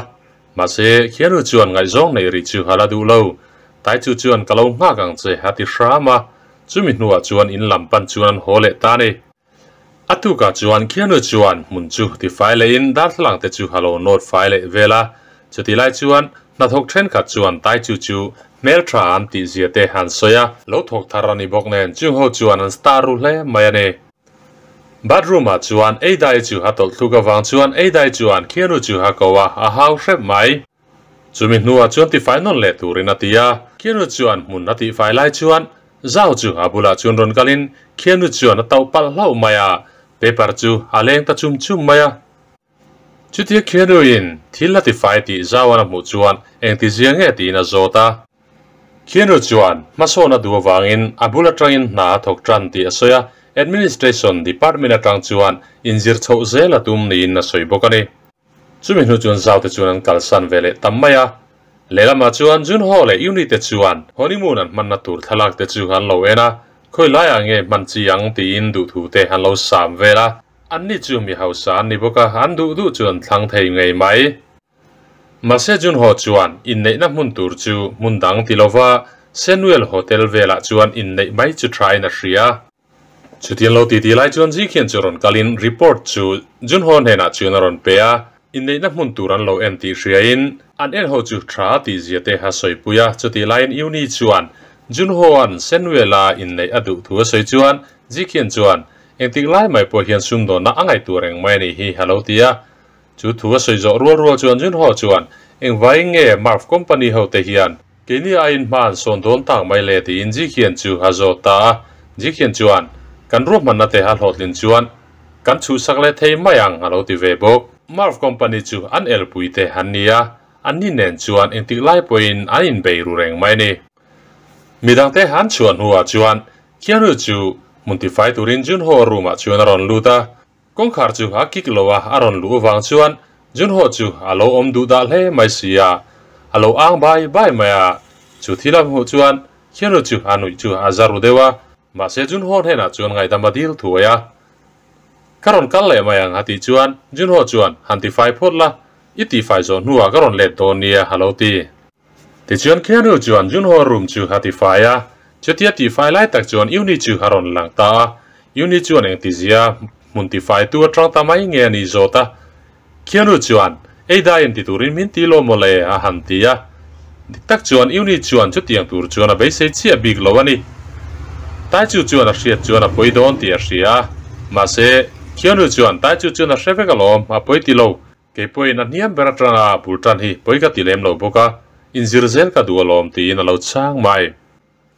Mahse, Keanu chuan ngaihzawng neih rih chu a la duh lo. Tai chu chuan ka lo nghak ang che a ti hram a, chumi hnuah chuan in lam pan chuan an haw leh ta a ni. A tukah chuan Keanu chuan hmun chu ti fai lehin darthlalang te chu a lo nawt fai leh vel a, chutih lai chuan hnathawk thenkhat chuan Tai chu chu hmeltha an tih zia te an sawi a. Lo thawk thar a ni bawk nen chung ho chuan an star ru hle mai a ni. Bathroom ah chuan Eidai chu a tawlh thluk avang chuan Eidai chuan Keanu chu a ko a, a hau hrep mai. Chumi hnuah chuan tifai nawn leh turin a ti a, Keanu chuan hmun a tihfai lai chuan Zhao chu a bulah chuan rawn kalin Keanu chuan a tauh palh hlauh mai a, paper chu a leng ta chum chum mai a. Chutia Keanu in thil a tifai tih Zhao-an a hmuh chuan engti zia nge tiin a zawt a. Keanu chuan hmasawn a duh avangin a bul atangin hna a thawk tan tih a sawi a, Administration Department atang chuan inzir chhoh zel a tum niin a sawi bawk a ni. Chumi hnu chuan Zau te chuan an kalsan ve leh tam mai a, lehlamah chuan Junho leh Yuni te chuan honeymoon an hmanna tur thlalak te chu an lo en a, khawi laiah nge hman chi ang tiin duhthu te an lo sam vel a, anni chu mi hausa an ni bawk a, an duh duh chu an thlang thei ngei mai. Mahse Junho chuan inneihna hmun tur chu hmun dang ti lova Senuel Hotel velah chuan inneih mai chu thain a hria. Chutiang lo titi lai chuan Zikhian chu rawn kalin report chu Junho hnenah chuan a rawn pe a, inneihna hmun tur an lo en tih hriain an en ho chu tha a tih zia te a sawipui a, chutih laiin Yuni chuan Junho-a'n Senuela inneih a duh thu a sawi chuan Zikhian chuan engtik lai mai pawh hian sumdawnna a ngaihtuah reng mai a nih hi a lo ti a. Chu thu a sawi zawh rual rual chuan Junho chuan, Engvaiin nge Marv Company ho te hian keini aiin hma an sawn dawn tak mai le? tiin Jikhian chu a zawt ta a. Jikhian chuan, Kan ruahmanna te a hlawhtlin chuan kan chhuhsak leh thei mai ang a lo ti ve bawk. Marv Company chu an elpui te an ni a, anni nen chuan engtik lai pawhin an inbei ru reng mai a ni. Midangte an chhuah hnuah chuan Keanu chu hmun tifai turin Junho room-ah chuan a rawn lut a. Kawngkhar chu a kik lo a, a rawn luh avang chuan Junho chu a lo awm duh dah hle mai si a, a lo ang bai bai mai a. Chu thil a hmuh chuan Keanu chu a nuih chu a za ru deuh a, mahse Junho hnenah chuan ngaihdam a dil thuai a. Ka rawn kal leh mai ang a tih chuan Junho chuan han tifai phawt la, i tihfai zawh hnuah ka rawn let dawn nia a lo ti. Tichuan Keanu chuan Junho room chu a tifai a, chutia tihfai lai tak chuan Yuni chu a rawn lang ta a, Yuni chuan engtizia hmun tifaitu atang ta mai nge a nih zawt a, Keanu chuan ei dai inti turin min ti lo mawle a han ti a, dik tak chuan Yuni chuan chutiang tur chuan a beisei chiah bik lo a ni. Taichu chuan a hriat chuan a pawi dawn tih a hria a, mahse Keanu chuan Taichu chuan a hre vek alawm, a pawi ti lo, Kei pawhin a hniam ber atanga bul tan hi pawi ka ti lem lo bawk a, inzir zel ka duh alawm tiin a lo chhang mai.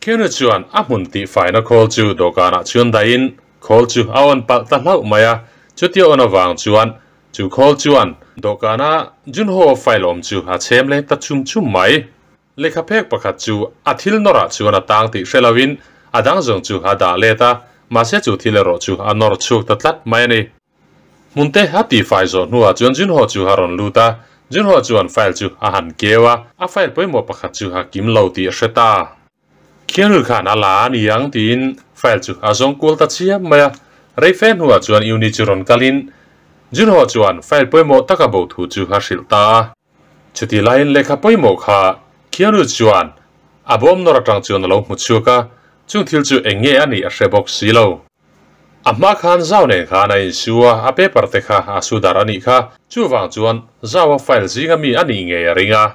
Keanu chuan a hmun tihfaina khawl chu dawhkanah chuan dahin khawl chu a on palh ta hlauh mai a, chutia on avang chuan chu khawl chuan dawhkana Junho file awm chu a chhem leng ta chum chum mai. Lehkha phek pakhat chu a thil nawrah chuan a tang tih hre loin a dang zawng chu a dah let a, mahse chu thil erawh chu a nawr chhuak ta tlat mai a ni. Hmunte a tihfai zawh hnuah chuan Junho chu a rawn lut a, Junho chuan file chu a han keu a, a file pawimawh pakhat chu a kim lo tih a hre ta. Khianul khan a la a ni ang tiin file chu a zawng kual ta chiam mai a, rei fe hnuah chuan Yuni chu rawn kalin Junho chuan file pawimawh taka bo thu chu a hrilh ta a. Chutih laiin lehkha pawimawh kha Keanu chuan a bawm nawr atang chuan a lo hmu chhuak a, chung thil chu eng nge a nih a hre bawk si lo. A hma khan Zau nen khan a insu a, a paper te kha a su dar a nih kha, chuvang chuan Zau-a file zinga mi a nih ngei a ring a.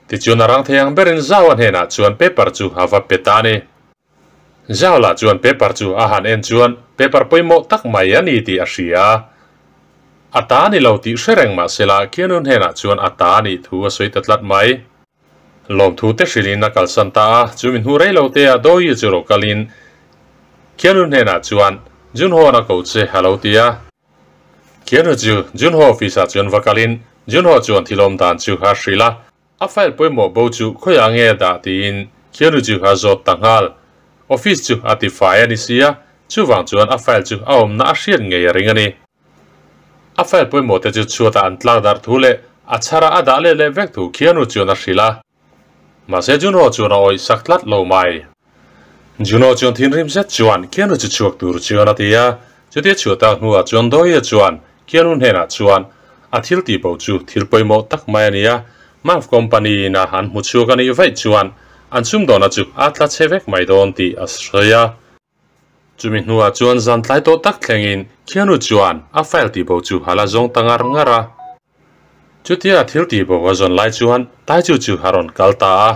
Tichuan a rang thei ang berin Zau-a hnenah chuan paper chu a va pe ta a ni. Zau lah chuan paper chu a han en chuan paper pawimawh tak mai a ni tih a hria a. A ta ni lo tih hre reng mah sela Keanu hnenah chuan a ta a nih thu a sawi ta tlat mai. Lawmthu te hrilhin a kalsan ta a, chu mi hnu rei lo te ah Doyi chu ro kalin Keanu hnenah chuan Junho-a'n a ko che a lo ti a. Keanu chu Junho office ah chuan va kalin Junho chuan thil awm dan chu a hrilh a. A file pawimawh bo chu khawiah nge a dah tiin Keanu chu a zawt ta nghal. Office chu a ti fai a ni sia, chuvang chuan a file chu a awmna a hriat ngei a ring a ni. A file pawimawh te chu chhuatah an tlak darh thu leh a chhara a dah let leh vek thu Keanu chuan a hrilh a. Mahse Juno chuan a awih sak tlat lo mai. Juno chuan thinrim zet chuan Keanu chu chhuak tur chuan a ti a, chutia chhuah tak hnuah chuan Doye chuan Keanu hnenah chuan. A thil tih bo chu thil pawimawh tak mai a ni a, Maf company in a han hmu chhuak a nih vaih chuan an sumdawhna chu a tla chhe vek mai dawn tih a sawi a. Chumi hnuah chuan zan tlai tawh tak thlengin Keanu chuan a file tih bo chu a la zawng ta ngar ngar a. Chutia a thil tih bo a zawn lai chuan Taichu chu a rawn kal ta a,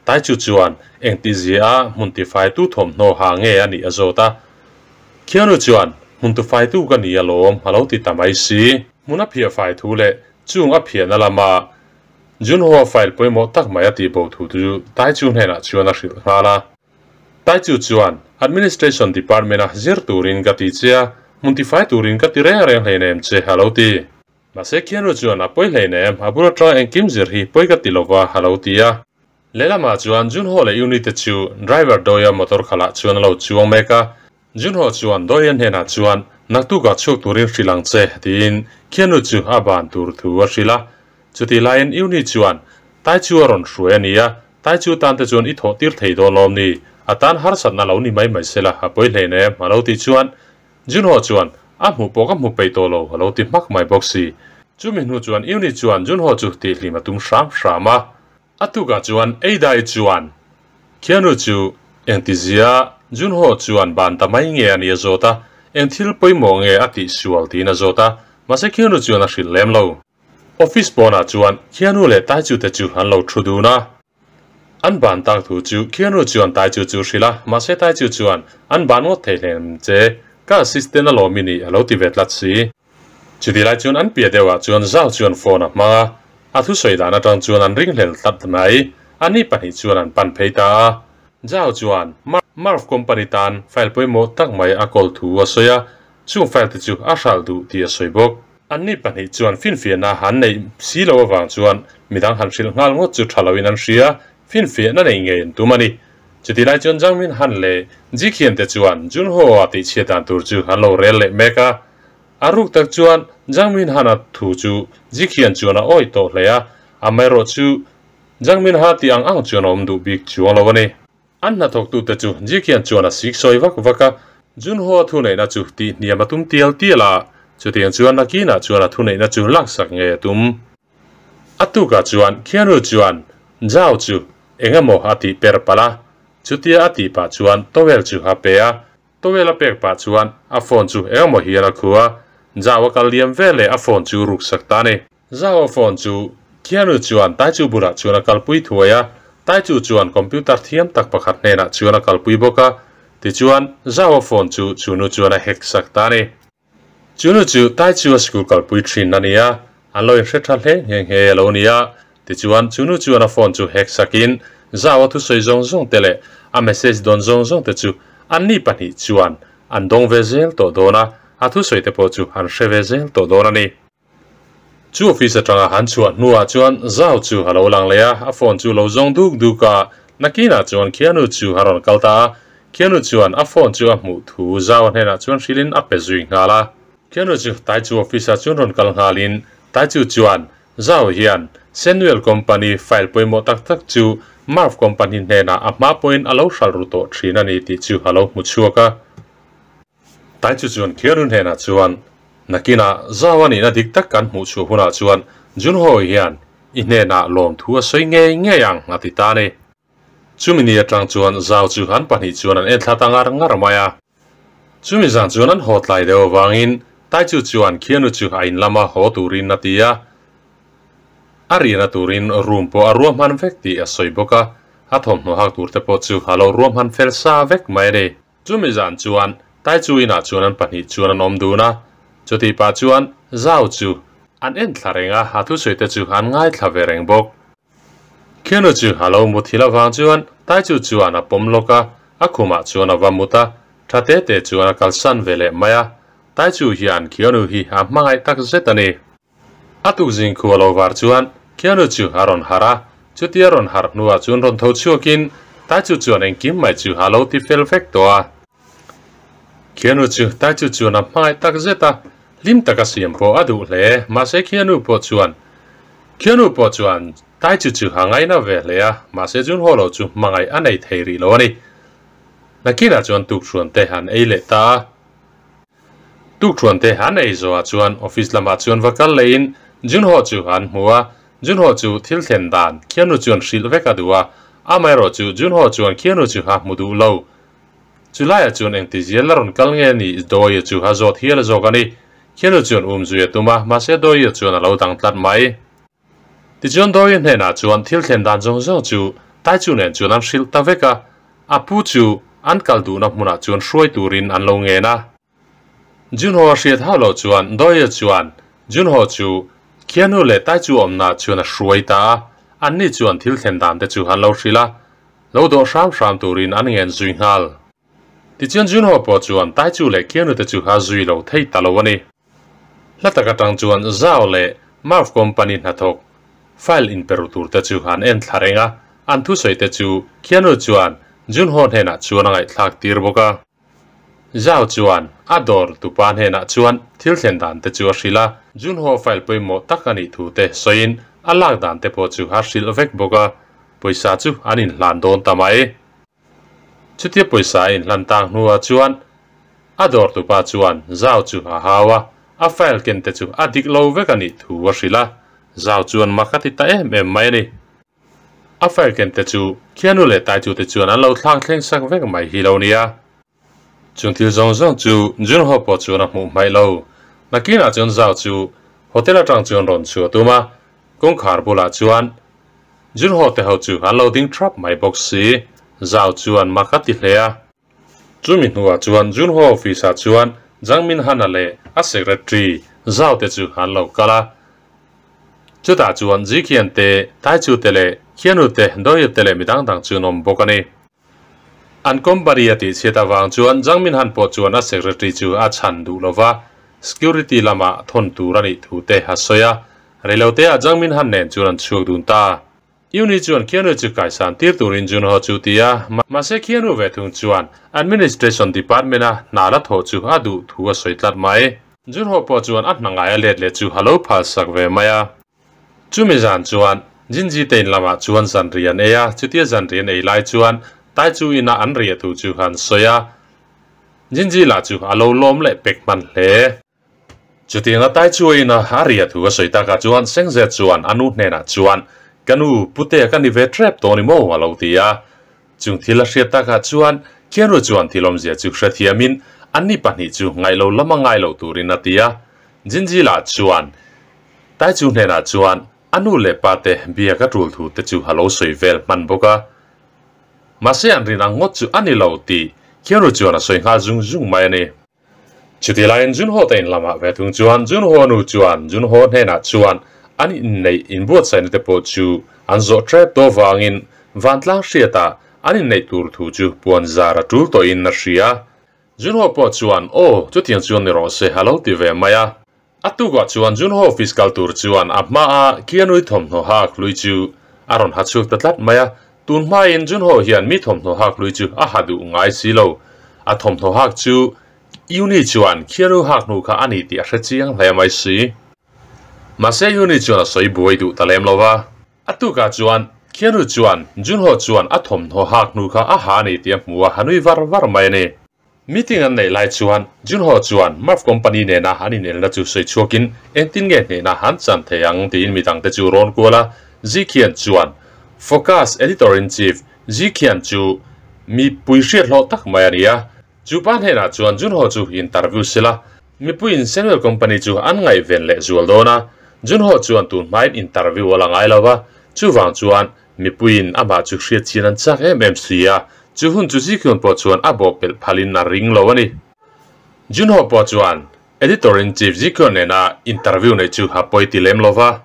Taichu chuan engtizia a hmun tifaitu thawmhnaw ha nge a nih a zawt a. Keanu chuan hmun tifaitu ka ni alawm a lo ti ta mai si. Hmun a phiah fai thu leh chung a phiahna lama Junho-a file pawimawh tak mai a tih bo thu chu Taichu hnenah chuan a hrilh nghal a. Taichu chuan Administration Department-a zir turin ka ti che a, hmun tifai turin ka ti reng reng hleinem che a lo ti. Mahse Keanu chuan a pawi hleinem, a bul atanga engkim zir hi pawi ka ti lova a lo ti a. Lehlamah chuan Junho leh Uni te chu driver Doya motor khalah chuan a lo chuang mek a, Junho chuan Doya hnenah chuan naktukah chhuak turin hrilh ang che tiin Keanu chu a ban tur thu a hrilh a. Chutih laiin Uni chuan Tai chu a rawn hruai a ni a, Tai chu tan te chuan i thawh tir thei dawn lawm ni? A tan harsatna lo ni mai mai sela a pawi hleinem a lo tih chuan Junho chuan, A hmuh pawh ka hmu peih tawh lo, a lo ti hmak mai bawk si. Chumi hnu chuan Euni chuan Junho chu tihhlim a tum hram hram a. A tukah chuan Eidai chuan Keanu chu engtizia Junho chuan ban ta mai nge a ni a zawt a, eng thil pawimawh nge a tih sual tiin a zawt a, mahse Keanu chuan a hrilh lem lo. Office pawnah chuan Keanu leh Taichu te chu an lo thu dun a. An ban tak thu chu Keanu chuan Taichu chu hrilh a, mahse Taichu chuan an ban ngawt thei hlem che, ka assistant alawm i nih a lo ti ve tlat si. Chuti lai chuan an piah deuhah chuan Zhao chuan phone a hmang a, a thusawi dan atang chuan an ringhlel tlat mai, ani pahnih chuan an pan phei ta a. Zhao chuan Marv company tan file pawimawh tak mai a kawl thu a sawi a, chung file te chu a hralh duh tih a sawi bawk. Anni pahnih chuan finfiahna han neih si lo avang chuan midang han hrilh nghal ngawt chu tha loin an hria, finfiahna nei ngei an tum a ni. Chutih lai chuan Zhang Min Han leh Ji Khian te chuan Jun Ho-a tihchhiat dan tur chu an lo rel leh mek a. A ruk tak chuan Zhang Min Han-a thu chu Ji Khian chuan a awih tawh hle a, amaherawh chu Zhang Min Ha tih ang ang chuan a awm duh bik chuang lo a ni. An hnathawktute chu Jikian chuan a sik sawi vak vak a, Junho-a thuneihna chu tihhniam a tum tial tial a, chutiang chuan nakinah chuan a thuneihna chu laksak ngei a tum. A tukah chuan Keanu chuan Zhao chu eng emaw a tih per palh a, chutia a tih pah chuan towel chu a pe a, towel a pek pah chuan a phone chu eng emaw hian a khu a, Zhao a kal liam veleh a phone chu ruksak ta a ni. Zhao phone chu Keanu chuan Taichu bulah chuan a kalpui thuai a, Taichu chuan computer thiam tak pakhat hnenah chuan a kalpui bawk a, tichuan Zhao phone chu chunu chuan a hack sak ta a ni. Chunu chu Taichu a school kalpui thin a ni a, an lo inhre tha hle nghe nghe a lo ni a, tichuan chunu chuan a phone chu hack sakin Zhao a thusawi zawng zawng te leh a message dawn zawng zawng te chu anni pahnih chuan an dawng ve zel tawh dawn a, a thusawi te pawh chu an hre ve zel tawh dawn a ni. Chu office atanga han chhuah hnuah chuan Zhao chu a lo lang leh a, a phone chu lo zawng duk duk a. Nakinah chuan Keanu chu a rawn kal ta a, Keanu chuan a phone chu a hmuh thu Zhao hnenah chuan hrilhin a pe zui nghal a. Keanu chu Taichu office ah chuan rawn kal nghalin Taichu chuan Zhao hian Senuel company file pawimawh tak tak chu Marv company hnenah a hma pawhin a lo hralh ru tawh thin a ni tih chu a lo hmu chhuak a. Taichu chuan Keanu hnenah chuan, Nakinah Zhao a nihna dik tak kan hmuh chhuah hunah chuan Junho hian i hnenah lawmthu a sawi ngei ngei ang a ti ta a ni. Chumi ni atang chuan Zhao chu an pahnih chuan an enthla ta ngar ngar mai a. Chumi zan chuan an haw tlai deuh avangin Taichu chuan Keanu chu a in lama haw turin a ti a. A rihna turin room pawh a ruahman vek tih a sawi bawk a, a thawmhnaw hak turte pawh chu a lo ruahman fel sa vek mai a ni. Chumi zan chuan Taichu inah chuan an pahnih chuan an awm dun a, chutih pah chuan Zhao chu an en thla reng a, a thusawi te chu an ngaithla ve reng bawk. Keanu chu a lo mut hil avang chuan Taichu chuan a pawm lawk a, a khumah chuan a va mut a, tha te te chuan a kalsan ve leh mai a. Taichu hian Keanu hi a hmangaih tak zet a ni. A tukzing khu a lo var chuan Keanu chu a rawn harh a, chutia rawn harh hnuah chuan rawn tho chhuakin Taichu chuan engkim mai chu a lo ti fel vek tawh a. Keanu chu Taichu chuan a hmangaih tak zet a, hlim taka siam pawh a duh hle, mahse Keanu pawh chuan Keanu pawh chuan Taichu chu a ngaina ve hle a, mahse Junho lo chu hmangaih a nei thei rih lo a ni. Nakinah chuan tukhruan te an ei leh ta a. Tukthuan te an ei zawhah chuan office lamah chuan va kal lehin Junho chu an hmu a, Junho chu thil thlen dan Keanu chuan hrilh vek a duh a, amaherawhchu Junho chuan Keanu chu a hmu duh lo. Chulaiah chuan engtizial la rawn kal nge ni Dawia chu a zawt hial zawk a ni. Keanu chuan um zui a tum a, mahse Dawia chuan a lo dang tlat mai. Tichuan Dawia hnenah chuan thil thlen dan zawng zawng chu Taichu nen chuan an hrilh ta vek a, a pu chu an kal duhna hmunah chuan hruai turin an lo ngen a. Junho a hriat hauh loh chuan Dawia chuan Junho chu Keanu leh Taichu awmna chuan a hruai ta a, anni chuan thil thlen dan te chu an lo hrilh a, lo dawh hram hram turin an ngen zui nghal. Tichuan Junho pawh chuan Taichu leh Keanu te chu a zui lo thei ta lo a ni. Hla tak atang chuan Zhao leh Marv Company hnathawk file inperu tur te chu an en thla reng a, an thusawi te chu Keanu chuan Junho hnenah chuan a ngaihthlak tir bawk a. Zhao chuan a dawr tupa hnenah chuan thil thlen dan te chu a hrilh a, Junho file pawimawh tak a nih thu te sawiin a lak dan te pawh chu a hrilh vek bawk a, pawisa chu an inhlan dawn ta mai. Chutia pawisa a inhlan tak hnuah chuan a dawr tupa chuan Zhao chu a hau a, a file ken te chu a dik lo vek a nih thu a hrilh a, Zhao chuan mak a ti ta em em mai a ni. A file ken te chu Keanu leh Taichu te chuan an lo thlak thleng sak vek mai hi lo nia. Chung thil zawng zawng chu Junho pawh chuan a hmuh hmaih lo. Nakinah chuan Zhao chu hotel atang chuan rawn chhuah tum a, kawngkhar bulah chuan Junho te ho chu an lo ding thrap mai bawk si. Zhao chuan mak a ti hle a. Chumi hnuah chuan Junho office ah chuan Jang Min Han-a leh a secretary Zhao te chu an lo kal a. Chutah chuan Ji Qian te, Tai Chu te leh Keanu te, Doye te leh midang dang chu an awm bawk a ni. An company a tihchhiat avang chuan Jang Min Han pawh chuan a secretary chu a chhan duh lo va, security lamah thawn tur a nih thu te a sawi a. Reiloteah Jang Min Han nen chuan an chhuak dun ta. Uni chuan Keanu chu kaisan tir turin Junho chu ti a, mahse Keanu ve thung chuan Administration Department-a hna la thawh chu a duh thu a sawi tlat mai. Junho pawh chuan a hna ngai a let leh chu a lo phalsak ve mai a. Chumi zan chuan Jinji te in lamah chuan zanri an ei a, chutia zanri an ei lai chuan Tai Chu ina an riah thu chu an sawi a. Jinji lah chu a lo lawm leh pek hman hle. Chutianga Tai Chuain a a ria thu a sawi takah chuan Sengzet chuan a nu hnenah chuan, Ka nu, Putea ka ni ve ṭep tawh ni maw? a lo ti a. Chung thil a hriat takah chuan Keanu chuan thil awmzia chu hrethiamin anni pahnih chu ngaih lo lama ngai lo turin a ti a. Jinji lah chuan Tai Chu hnenah chuan a nu leh pa te biak a ṭul thu te chu a lo sawi vel hman bawk a. Mahse an rin ang ngawt chu a ni lo tih Keanu chuan a sawi nghal zung zung mai a ni. Chuti laiin Junho te in lamah ve thung chuan Junho nu chuan Junho hnenah chuan an inneih inbuatsaihna te pawh chu an zawh ṭep tawh vangin vantlang hriatah an inneih tur thu chu puan zar a ṭul tawhin a hria. Junho pawh chuan Aw, chutiang chuan ni rawh se a lo ti ve mai a. A tukah chuan Junho office kal tur chuan a hmaa Keanu thawmhnaw hak hlui chu a rawn ha chhuak ta tlat mai a. Tun hmain Junho hian mi thawmhnaw hak hlui chu a ha duh ngai si lo. A thawmhnaw hak chu Yuni chuan Keanu hak hnu kha a ni tih a hre chiang hle mai si. Mahse Yuni chuan a sawi buai duh ta lem lo va. A tukah chuan Keanu chuan Junho chuan a thawmhnaw hak hnu kha a ha a ni tih a hmu a, a nui var var mai a ni. Meeting an neih lai chuan Junho chuan Murph Company nena an inelna chu sawi chhuakin engtin nge hnehna an chan thei ang tiin midangte chu rawn kual a. Ziqian chuan Focus Editor-in-Chief Ziqian chu mipui hriat hlawh tak mai a ni a. Chu pa hnenah chuan Junho chu interview sela mipuiin Samuel Company chu an ngaihven leh zual dawn a. Junho chuan tun hmain interview a la ngai lo va, chuvang chuan Mipuiin amah chu hriat chian an chak em em si a, chu hun chu Zikhyun pawh chuan a bawh pelh phalin a ring lo a ni. Junho pawh chuan Editor-in-Chief Zikhyun nena interview neih chu a pawi ti lem lo va.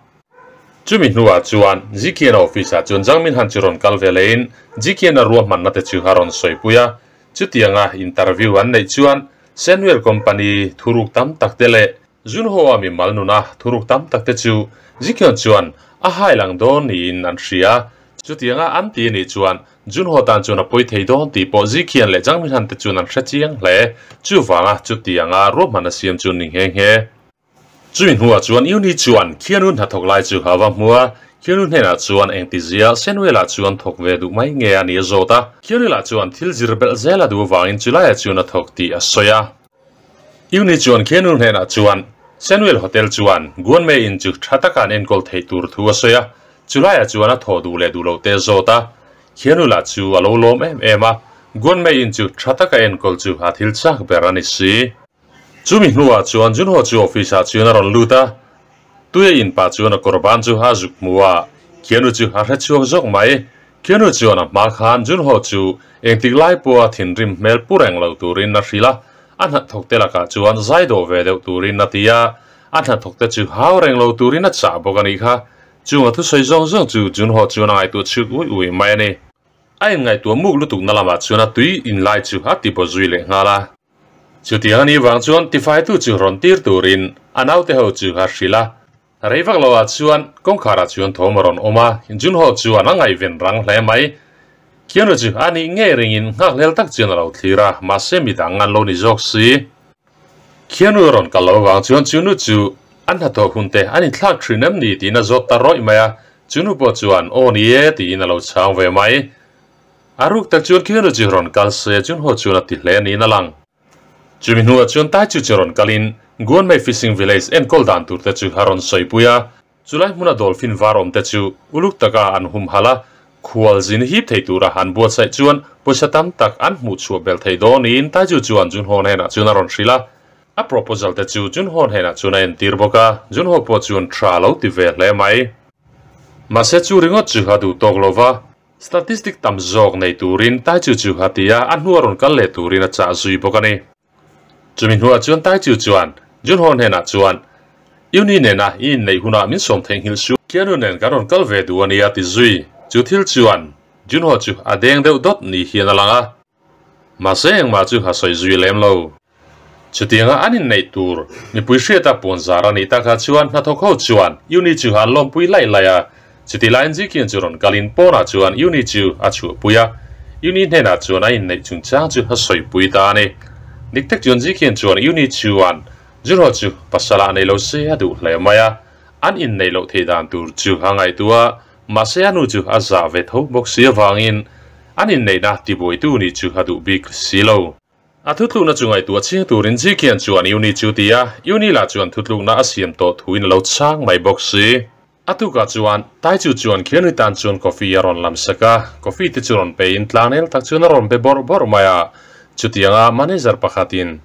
Chumi hnuah chuan Zikhyun-a office-ah chuan Jang Min-han chu rawn kal ve lehin Zikhyun-a ruahmanna te chu a rawn sawipui a. Chutianga interview an neih chuan Senwell Company thuruk tam tak te leh Junho-a mimal nuna thuruk tam tak te chu Zikhyun chuan a hai lang dawn niin an hria. Chutianga an ti anih chuan Junho tan chuan a pawi thei dawn tih pawh Zikhyun leh Jang Minhan te chuan an hre chiang hle. Chuvanga chutianga ruahman a siam chu ni nghe nghe. Chumi hnuah chuan Yuni chuan Keanu hnathawk lai chu a va hmu a, Keanu hnenah chuan engtizia Senwell-ah chuan thawk ve duh mai nge a ni a zawt a. Keanu-lah chuan thil zir belh zel a duh avangin chulaiah chuan a thawk tih a sawi a. Yuni chuan Keanu hnenah chuan. Senwell Hotel chuan Guanmei in chu tha taka an enkawl theih tur thu a sawi a, chulaiah chuan a thaw duh leh duh loh te a zawt a. Khianu lah chu a lo lawm em em a, Guanmei in chu tha taka enkawl chu a thil chak ber a ni si. Chumi hnuah chuan Junho chu office ah chuan a rawn lut a, Tuia in pah chuan a kawr ban chu a zuk hmu a, Khianu chu a hre chhuak zawk mai. Khianu chuan a hma khan Junho chu engtik lai pawha thinrim hmel pu reng lo turin a hrilh a, a hnathawk te lakah chuan zai dawh ve deuh turin a ti a, a hnathawk te chu hau reng lo turin a chah bawk a nih kha. Chung a thusawi zawng zawng chu Junho chuan a ngaihtuah chhuk uih uih mai a ni. A inngaihtuah muk lutukna lamah chuan a tui in lai chu a ti baw zui leh nghal a. Chutiang a nih vang chuan tifaitu chu rawn tir turin a naute ho chu a hrilh a. Rei vak lo ah chuan kawngkhar ah chuan thawm a rawn awm a, Junho chuan a ngaihven rang hle mai. Keanu chu a nih ngei ringin nghakhlel tak chuan a lo thlir a, mahse midang an lo ni zawk si. Keanu a rawn kal loh avang chuan chu nu chu an hnathawh hun te an inthlak thin em ni tiin a zawt ta rawih mai a, chu nu pawh chuan aw ni e tiin a lo chhang ve mai. A ruk tak chuan Keanu chu rawn kal se Junho chuan a ti hle niin a lang. Chumi hnuah chuan Tai chu chu rawn kalin Guanmei Fishing Village enkawl dan tur te chu a rawn sawipui a, chulai hmuna dolphin var awm te chu uluk taka an humhalh a, khual zin hip thei tura an buatsaih chuan pawisa tam tak an hmuh chhuah belh thei dawn niin Tai chu chuan Junho hnenah chuan a rawn hrilh a. A proposal te chu Junho hnenah chuan a entir bawk a, Junho pawh chuan tha lo ti ve hle mai. Mahse chu ringawt chu a duh tawk lo va. Statistic tam zawk nei turin Taichu chu a ti a, a hnua rawn kal leh turin a chah zui bawk a ni. Chumi hnuah chuan Taichu chuan Junho hnenah chuan, Uni nena i inneih hunah min sawm theihnghilh suh. Keanu nen kan rawn kal ve duh a nia ti zui. Chu thil chuan Junho chu a deng deuh dawt ni hian a lang a. Mahse engmah chu a sawi zui lem lo. Chutianga an inneih tur mipui hriata puan zar a nih takah chuan hnathawk ho chuan Uni chu an lawmpui laih laih a. Chuti laiin Zikian chu rawn kalin pawnah chuan Uni chu a chhuahpui a, Uni hnenah chuan a inneih chungchang chu a sawipui ta a ni. Dik tak chuan Zikian chuan Uni chuan Junho chu pasal ah nei lo se a duh hle mai a, an inneih loh theih dan tur chu a ngaihtuah a, mahse a nu chu a zah ve tho bawk si avangin an inneihna tibuaitu nih chu a duh bik si lo. A thutlukna chu ngaihtuah chiang turin Zikian chuan Uni chu ti a, Uni lah chuan thutlukna a siam tawh thuin a lo chhang mai bawk si. A tukah chuan Taichu chuan Khianui tan chuan coffee a rawn lam sak a, coffee te chu rawn pein tlanel tak chuan a rawn be bawrh bawrh mai a. Chutianga manager pakhatin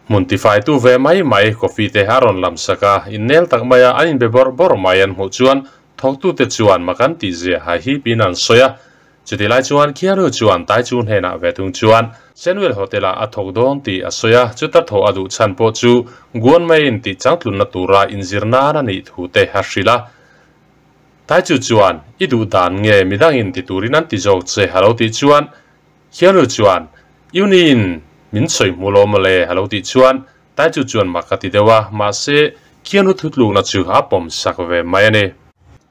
hmun tifaitu ve mai mai coffee te a rawn lam sak a, innel tak maia an inbe bawrh bawrh mai an hmuh chuan thawktute chuan mak an tihzia haihipin an sawi a. Chutih lai chuan Keanu chuan Taichu hnenah ve thung chuan Senwell Hotel-ah a thawk dawn tih a sawi a, chuta thawh a duh chhan pawh chu Guanmei-in tih changtlunna tura inzir nan a nih thu te a hrilh a. Taichu chuan, I duh dan nge midangin ti turin an ti zawk che a lo tih chuan Keanu chuan, Uni-in min sawi hmu lo mawle a lo tih chuan Taichu chuan mak a ti deuh a, mahse, Keanu thutlukna chu a pawm sak ve mai a ni.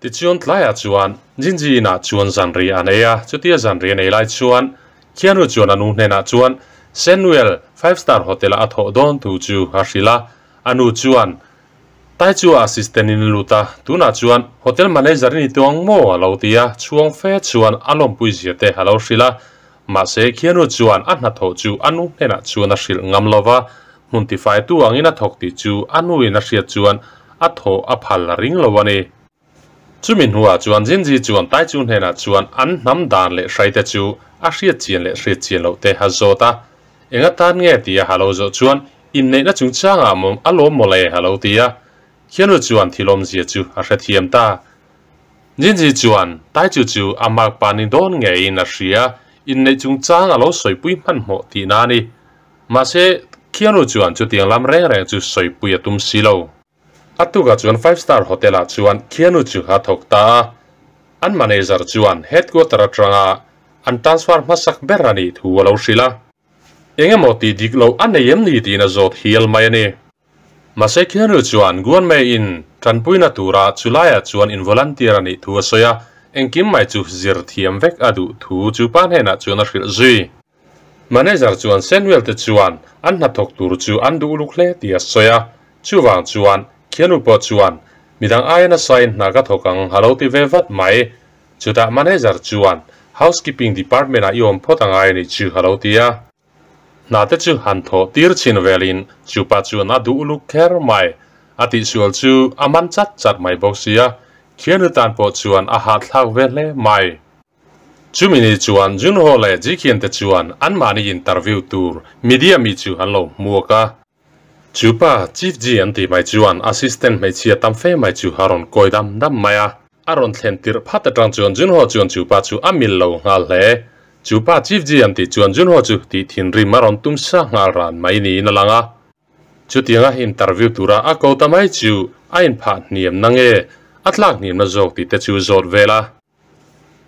Tichuan tlaiah chuan Jinji inah chuan zanri an ei a, chutia zanri an ei lai chuan Keanu chuan a nu hnenah chuan Senwell Five Star Hotel-ah a thawh dawn thu chu a hrilh a, a nu chuan Taichu a assistant in a lut a, tunah chuan hotel manager i ni tawh ang maw a lo ti a, chhuang fe chuan a lawmpui zia te a lo hrilh a, mahse Keanu chuan a hnathawh chu a nu hnenah chuan a hrilh ngam lo va, hmun tifaitu angin a thawk tih chu a nuin a hriat chuan a thaw a phal a ring lo a ni. Chumi hnuah chuan Jinji chuan Taichu hnenah chuan an hnam dan leh hraite chu a hriat chian leh hriat chian loh te a zawt a. Eng atan nge tia a lo zawh chuan inneihna chungchangah mawm a lawm mawle a lo ti a. Khianu chuan thil awmzia chu a hrethiam ta. Jinji chuan Taichu chu a makpa ni dawn ngeiin a hria, inneih chungchang a lo sawipui hmanhmawh tihna a ni. Mahse, Keanu chuan chutiang lam reng reng chu sawipui a tum si lo. A tukah chuan Five Star Hotel-ah chuan Keanu chu a thawk ta a. An manager chuan headquarter atanga an transfer hmasak ber a nih thu a lo hrilh a. Eng emaw tih dik loh a nei em ni tiin a zawt hial mai a ni. Mahse, Keanu chuan Guanmei-in tanpuina tura chulaiah chuan in volunteer a nih thu a sawi a, engkim mai chu zir thiam vek a duh thu chu pa hnenah chuan a hrilh zui. Manager chuan Samuel te chuan an hnathawk tur chu an duh uluk hle tih a sawi a, chuvang chuan Keanu pawh chuan midang aia nasain hna ka thawk ang a lo ti ve vat mai. Chutah manager chuan housekeeping department ah i awm phawt angai a nih chu a lo ti a. Hna te chu han thawh tir chin velin chupa chuan a duh uluk kher mai. A tihsual chu a man chat chat mai bawk sia, Keanu tan pawh chuan a hahthlak ve hle mai. Chumi ni chuan Junho leh Jikhian te chuan anmahni interview tur media mi chu an lo hmuak a. Chupa Chief Ji an tih mai chuan assistant hmeichhia tam fe mai chu a rawn kawi dam dam mai a. A rawn thlen tirh phat atang chuan Junho chuan chupa chu a mil lo nghal hle. Chupa Chief Ji an tih chuan Junho chu tih thinrim a rawn tum sa nghal ran mai niin a lang a. Chutianga interview tura a ko ta mai chu a inphah hniam na nge a tlak hniamna zawk tih te chu zawt vel a.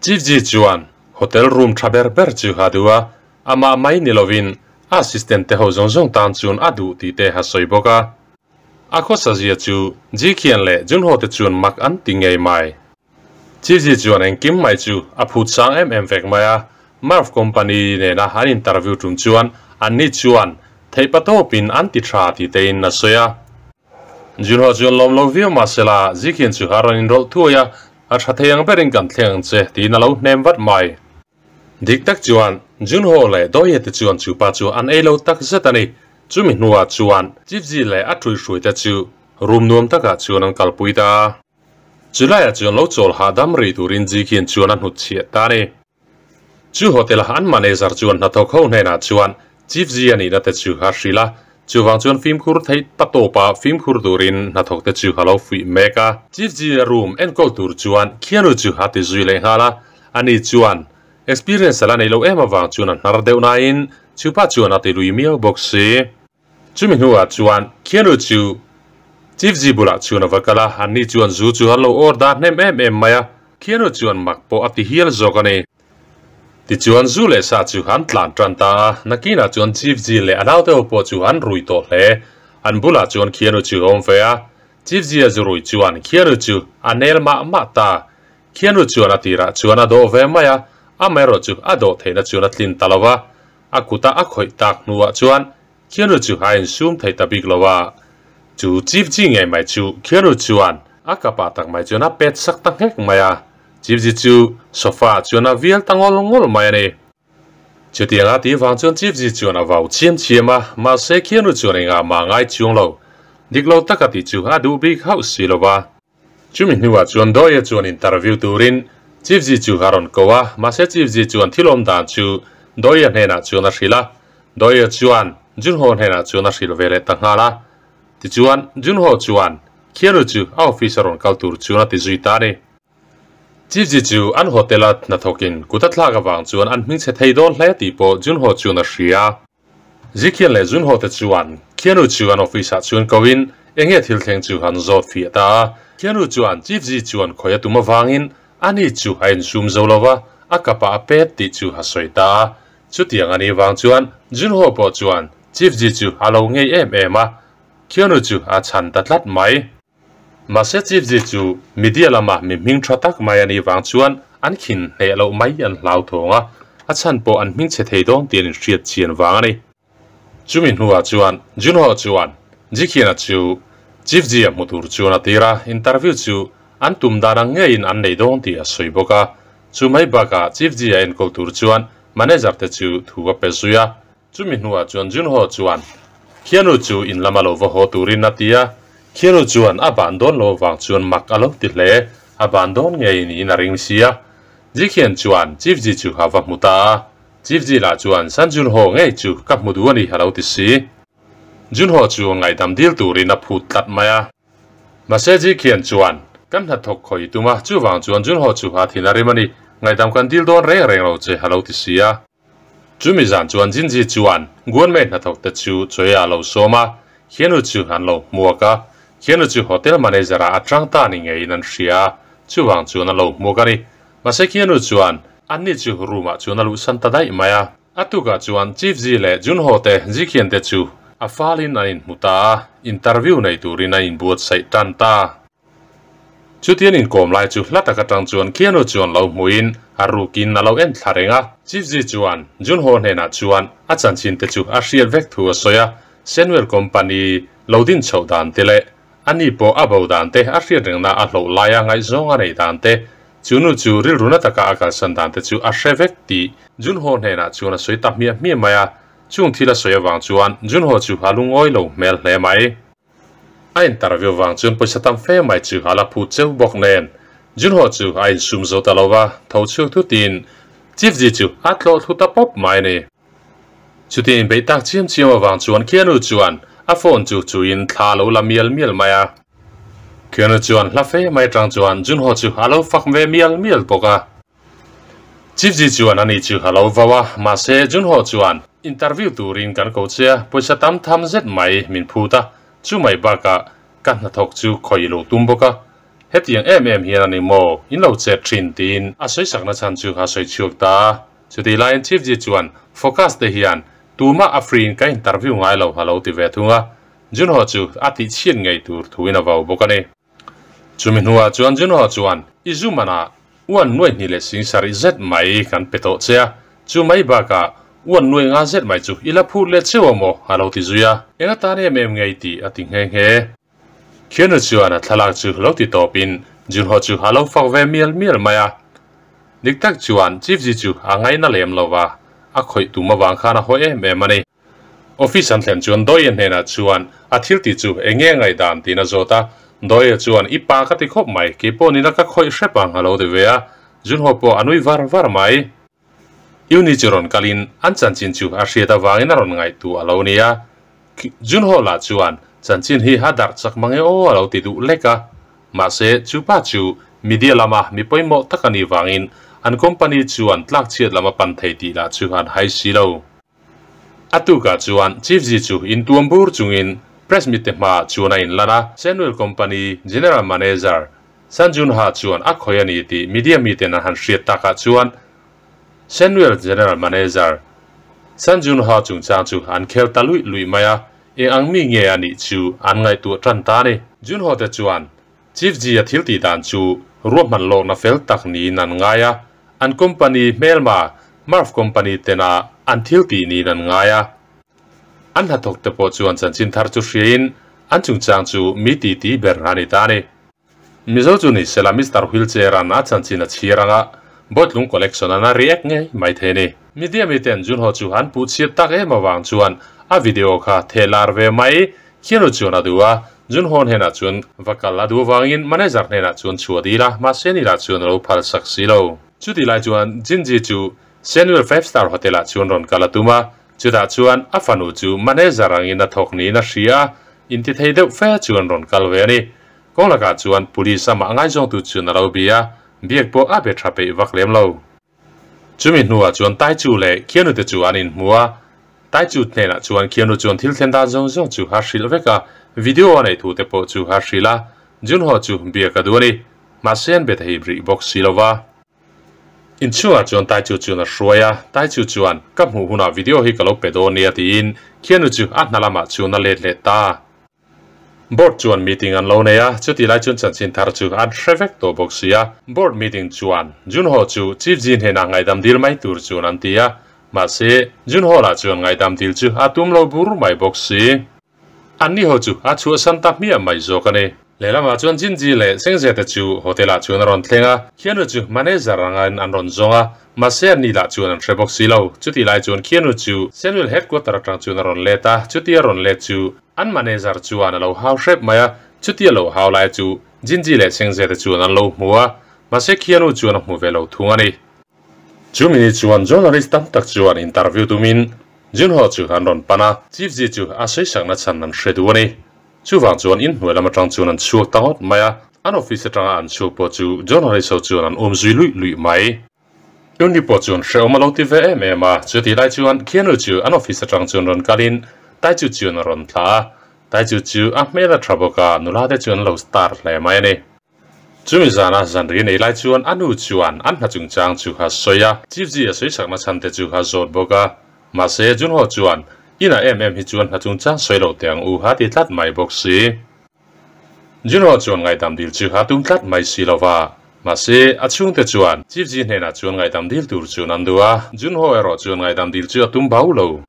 Chief Ji chuan hotel room tha ber ber chu a duh a, amah mai ni lovin a assistant te ho zawng zawng tan chuan a duh tih te a sawi bawk a. A khawsa zia chu Ji Khian leh Junho te chuan mak an ti ngei mai. Chief Ji chuan engkim mai chu a phut sang em em vek mai a, Murph company nena an interview tum chuan anni chuan theihpatawpin an ti tha tih tein a sawi a. Junho chuan lawm lo viau mahsela Zikhian chu a rawn inrawlh thuai a, a tha thei ang berin kan thleng ang che tiin a lo hnem vat mai. Dik tak chuan Junho leh Doye te chuan chu pa chu an ei lo tak zet a ni. Chumi hnuah chuan Chief Ji leh a ṭhuihruai te chu room nuam takah chuan an kalpui ta a. Chulaiah chuan lo chawl hahdam rih turin Zikhian chuan a hnutchhiah ta a ni. Chu hotel a an manager chuan hnathawk ho hnenah chuan Chief Ji a nihna te chu a hrilh a, chuvang chuan fimkhur theih pa tawpa fimkhur turin hnathawk te chu a lo fuih mek a. Chief Ji a room enkawl tur chuan Keanu chu a ti zui leh nghal a, ani chuan experience a la nei lo em avang chuan a hnar deuh nain chupa chuan a ti lui miau bawk si. Chumi hnuah chuan Keanu chu Chief Ji bulah chuan a va kal a, anni chuan zu chu an lo order hnem em em mai a, Keanu chuan mak pawh a ti hial zawk a ni. Tichuan zu leh sa chu an tlan tan ta a, nakinah chuan Chief Ji leh a naute ho pawh chu an rui tawh hle. An bulah chuan Keanu chu a awm ve a, Chief Ji a zu rui chuan Keanu chu a nel mah mah ta. Keanu chuan a tirah chuan a dawh ve mai a, amaherawh chu a dawh theihna chuan a tlin ta lo va, a kuta a khawih tak hnuah chuan Keanu chu a insum thei ta bik lo a, chu Chief Ji ngei mai chu Keanu chuan a kapah tak mai chuan a pet sak ta nghek mai a, Chief Ji chu sofa ah chuan a vial ta ngawl ngawl mai a ni. Chutianga tih vang chuan Chief Ji chuan a vau chiam chiam a, mahse Keanu chuan engah mah ngai chuang lo, dik lo taka tih chu a duh bik hauh si lo va. Chumi hnuah chuan Doye chuan interview turin Chief Ji chu a rawn ko a, mahse Chief Ji chuan thil awm dan chu Doye hnenah chuan a hrilh a, Doye chuan Junho hnenah chuan a hrilh ve leh ta nghal a. Tichuan Junho chuan Keanu chu a office a rawn kal tur chuan a ti zui ta a ni. Chief Ji chu an hotel a hnathawkin kut a thlak avang chuan an hmingchhe thei dawn hle tih pawh Junho chuan a hria. Zikhian leh Junho te chuan Keanu chu an office ah chuan ko in enge thil thleng chu an zawt fiah ta a. Keanu chuan Chief Ji chuan khawi a tum avangin ani chu a insum zo lo va, a kapah a pet tih chu a sawi ta a. Chutiang a nih vang chuan Junho pawh chuan Chief Ji chu a lo ngei em em a, Keanu chu a chhan ta tlat mai. Mahse Chief Ji chu media lama mi hming tha tak mai a nih vang chuan an khin hneh loh mai an hlauthawng a, a chhan pawh an hming chhe thei dawn tih an inhriat chian vang a ni. Chumi hnuah chuan Junho chuan Jikhiana chu Chief Ji a hmu tur chuan a tir a, interview chu an tum dan ang ngeiin an nei dawn tih a sawi bawk a. Chu mai bakah Chief Ji a enkawl tur chuan manager te chu thu a pe zui a. Chumi hnuah chuan Junho chuan Keanu chu in lama lo va haw turin a ti a, Keanu chuan a ban dawn lo avang chuan mak a lo ti hle, a ban dawn ngei niin a ring si a. Jikhian chuan Chief Ji chu a va hmu ta a, Chief Ji lah chuan San Junho ngei chu ka hmu duh a ni a lo ti si. Junho chu ngaihdam dil turin a phut tlat mai a. Mahse Jikhian chuan kan hnathawk khawi tum a, chuvang chuan Junho chu a thin a rim a ni, ngaihdam kan dil dawn reng reng lo che a lo ti si a. Chumi zan chuan Jinji chuan Guanmei hnathawk te chu Choya a lo sawm a, Keanu chu an lo hmuak a. Keanu chu hotel manager ah a tang ta ni ngeiin an hria a, chuvang chuan a lo hmuak a ni. Mahse Keanu chuan anni chu room ah chuan a luhsan ta daih mai a. A tukah chuan Chief Ji leh Junho te Jikhian te chu a falin an inhmu ta a, interview nei turin an inbuatsaih tan ta. Chutian inkawm lai chu hla tak atang chuan Keanu chuan lo hmuhin a rukin a lo en thla reng a. Chief Ji chuan Junho hnenah chuan a chanchin te chu a hriat vek thu a sawi a, Senwell Company lo din chhoh dan te leh a ni pawh a bo dan te a hriat rengna a hloh laia ngaihzawng a neih dan te, chu nu chu rilru na taka a kalsan dan te chu a hre vek tih Junho hnenah chuan a sawi ta hmiah hmiah mai a. Chung thil a sawi avang chuan Junho chu a lungawi lo hmel hle mai. A interview vang chuan pawisa tam fe mai chu a la phut cheu bawk nen. Junho chu a insum zo ta lo va, tho chhuak thutin Chief Ji chu a tlawh thlu ta pawp mai a ni. Chutin beih tak chiam chiam avang chuan Keanu chuan a phone chu chuin thla a lo la mial mial mai a. Keanu chuan hla fe mai atang chuan Junho chu a lo fak ve mial mial bawk a. Chief Ji chuan ani chu a lo vau a, mahse Junho chuan interview turin kan ko che a, pawisa tam tham zet mai min phut a, chu mai bakah ka hnathawk chu khawih lo tum bawk a. Hetiang em em hian a ni maw? In lo chet thin tiin a sawisakna chhan chu a sawi chhuak ta a. Chutih laiin Chief Ji chuan Focus te hian tumah a free in ka interview ngai lo a lo ti ve thung a. Junho chu a tih chhiat ngei tur thuin a vau bawk a ni. Chumi hnuah chuan Junho chuan I zu manah uan nuai hnih leh sing sarih zet mai kan pe tawh che a, chu mai bakah uan nuai nga zet mai chu i la phut leh cheu a maw? a lo ti zui a. Eng atan em em ngei tih a ti nghe nghe. Khianu chuan a thlalak chu lo ti tawpin Junho chu a lo fak ve mial mial mai a. Dik tak chuan Chief Ji chu a ngaina lem lo va, a khawih tum avang khan a haw em em a ni. Office an thlen chuan Doye hnenah chuan a thil tih chu eng nge ngaihdan tiin a zawt a. Doye chuan I pa ka ti khawp mai, keipawh nina ka khawih hrep ang a lo ti ve a. Junho pawh a nui var var mai. Uni chu rawn kalin an chanchin chu a hriat avangin a rawn ngaihtuah a lo ni a. Junho lah chuan chanchin hi a darh chak mang e aw a lo ti duh lek a. Mahse, chu pa chu media lama mi pawimawh tak a nih vangin an company chuan tlakchhiat lam a pan thei tih lah chu an hai si lo. A tukah chuan Chief Ji chu intuam bur chungin press meet te hmaah chuan a inlan a. Senwell Company General Manager San Jun Ha chuan a khawi a ni tih media miten an han hriat takah chuan Senwell General Manager San Jun Ha chungchang chu an khel ta luih luih mai a, eng ang mi nge a nih chu an ngaihtuah tan ta a ni. Jun Ho te chuan Chief Ji a thil tih dan chu ruahman lawkna fel tak niin an ngai a, an company hmelma Murph Company tena an thil tih niin an ngai a. An hnathawk te pawh chuan chanchin thar chu hriain an chungchang chu mi titi ber a ni ta a ni. Mizo chu ni sela Mister Wheelchair-a'n a chanchin a chhir anga Bawtlung Collection-a'n a react ngei mai thei a ni. Media miten Junho chu an puh chhiat tak em avang chuan a video kha theh lar ve mai Khianu chuan a duh a, Junho hnenah chuan va kal a duh avangin manager hnenah chuan chhuah dil a, mahse ni lah chuan a lo phal sak si lo. Chutih lai chuan Jinji chu Senwell Five Star Hotel-ah chuan rawn kal a tum a, chutah chuan a fanu chu manager angin a thawk niin a hria a, intithei deuh fe chuan rawn kal ve a ni. Kawng lakah chuan police amah ngaizawngtu chuan a lo bia a, biak pawh a be tha peih vak lem lo. Chumi hnuah chuan Taichu leh Khianu te chu an inhmu a, Taichu hnenah chuan Khianu chuan thil thlen dan zawng zawng chu a hrilh vek a, video a neih thu te pawh chu a hrilh a, Junho chu biak a duh a ni. Mahse an be thei rih bawk si lo va. Inchhungah chuan Taichu chuan a hruai a, Taichu chuan, Ka hmuh hunah video hi ka lo pe dawn nia tiin Khianu chu a hna lamah chuan a let leh ta. Board chuan meeting an lo nei a, chutih lai chuan chanchin thar chu an hre vek tawh bawk si a. Board meeting chuan Junho chu Chief Ji hnenah ngaihdam dil mai tur chuan an ti a, mahse Junho lah chuan ngaihdam dil chu a tum lo bur mai bawk si. Anni ho chu a chhuahsan ta hmiah mai zawk a ni. Lehlamah chuan Jinji leh Sengzia te chu hotel ah chuan a rawn thleng a, Khianu chu manager angin an rawn zawng a, mahse anni lah chuan an hre bawk si lo. Chutih lai chuan Khianu chu Senwil headquarter atang chuan a rawn let a, chutia rawn let chu an manager chuan a lo hau hrep mai a, chutia lo hau lai chu Jinji leh Sengzia te chuan an lo hmu a, mahse Khianu chuan a hmu ve lo thung a ni. Chumi ni chuan journalist tam tak chuan interview tumin Junho chu an rawn pan a, Chief Ji chu a sawisakna chhan an hre duh a ni. Chuvang chuan inhnuai lam atang chuan an chhuak ta ngawt mai a, an office atanga an chhuak pawh chu journalist ho chuan an um zui luih luih mai. Tuni pawh chuan hrehawm a lo ti ve em em a, chutih lai chuan Keanu chu an office atang chuan rawn kalin Taichu chuan a rawn thlah a, Taichu chu a hmel a tha bawk a, nula te chuan an lo star hle mai a ni. Chumi zana zanri nei lai chuan a nu chuan an hna chungchang chu a sawi a, Chief Ji a sawi chakna chhan te chu a zawt bawk a. Mahse, Junho chuan, Inah em em hi chuan hna chungchang sawi lo teh ang u a ti tlat mai bawk si. Junho chuan ngaihdam dil chu a tum tlat mai si lo va. Mahse, a chhungte chuan Chief Ji hnenah chuan ngaihdam dil tur chuan an duh a, Junho erawh chuan ngaihdam dil chu a tum bau lo.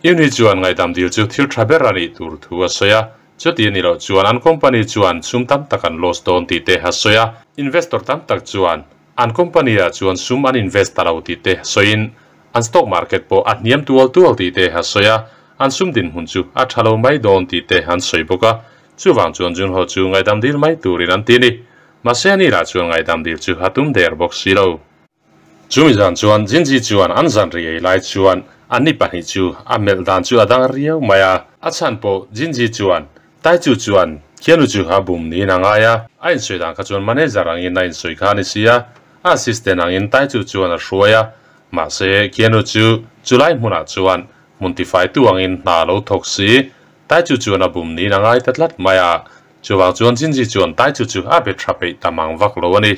Uni chuan ngaihdam dil chu thil tha ber a nih tur thu a sawi a, chuti a nih loh chuan an company chuan sum tam tak an loss dawn tih te a sawi a, investor tam tak chuan an company ah chuan sum an invest ta lo tih te sawiin an stock market pawh a hniam tual tual tih te a sawi a, an sum dinhmun chu a tha lo mai dawn tih te an sawi bawk a. Chuvang chuan Junho chu ngaidam dil mai turin an ti a ni. Mahse ani lah chuan ngaidam dil chu a tum der bawk si lo. Chumi zan chuan Jinji chuan an zan ri ei lai chuan anni pahnih chu a melh dan chu a dang riau mai a. A chhan pawh Jinji chuan Taichu chuan Keanu chu a bum niin a ngai a, a insawi dan kha chuan manager angin a insawi kha a ni si a, a assistant angin Taichu chuan a hruai a, mahse Keanu chu chulai hmunah chuan hmun tifaitu angin hna a lo thawk si. Taichu chuan a bum niin a ngai ta tlat mai a, chuvang chuan Jinji chuan Taichu chu a be tha peih ta mang vak lo a ni.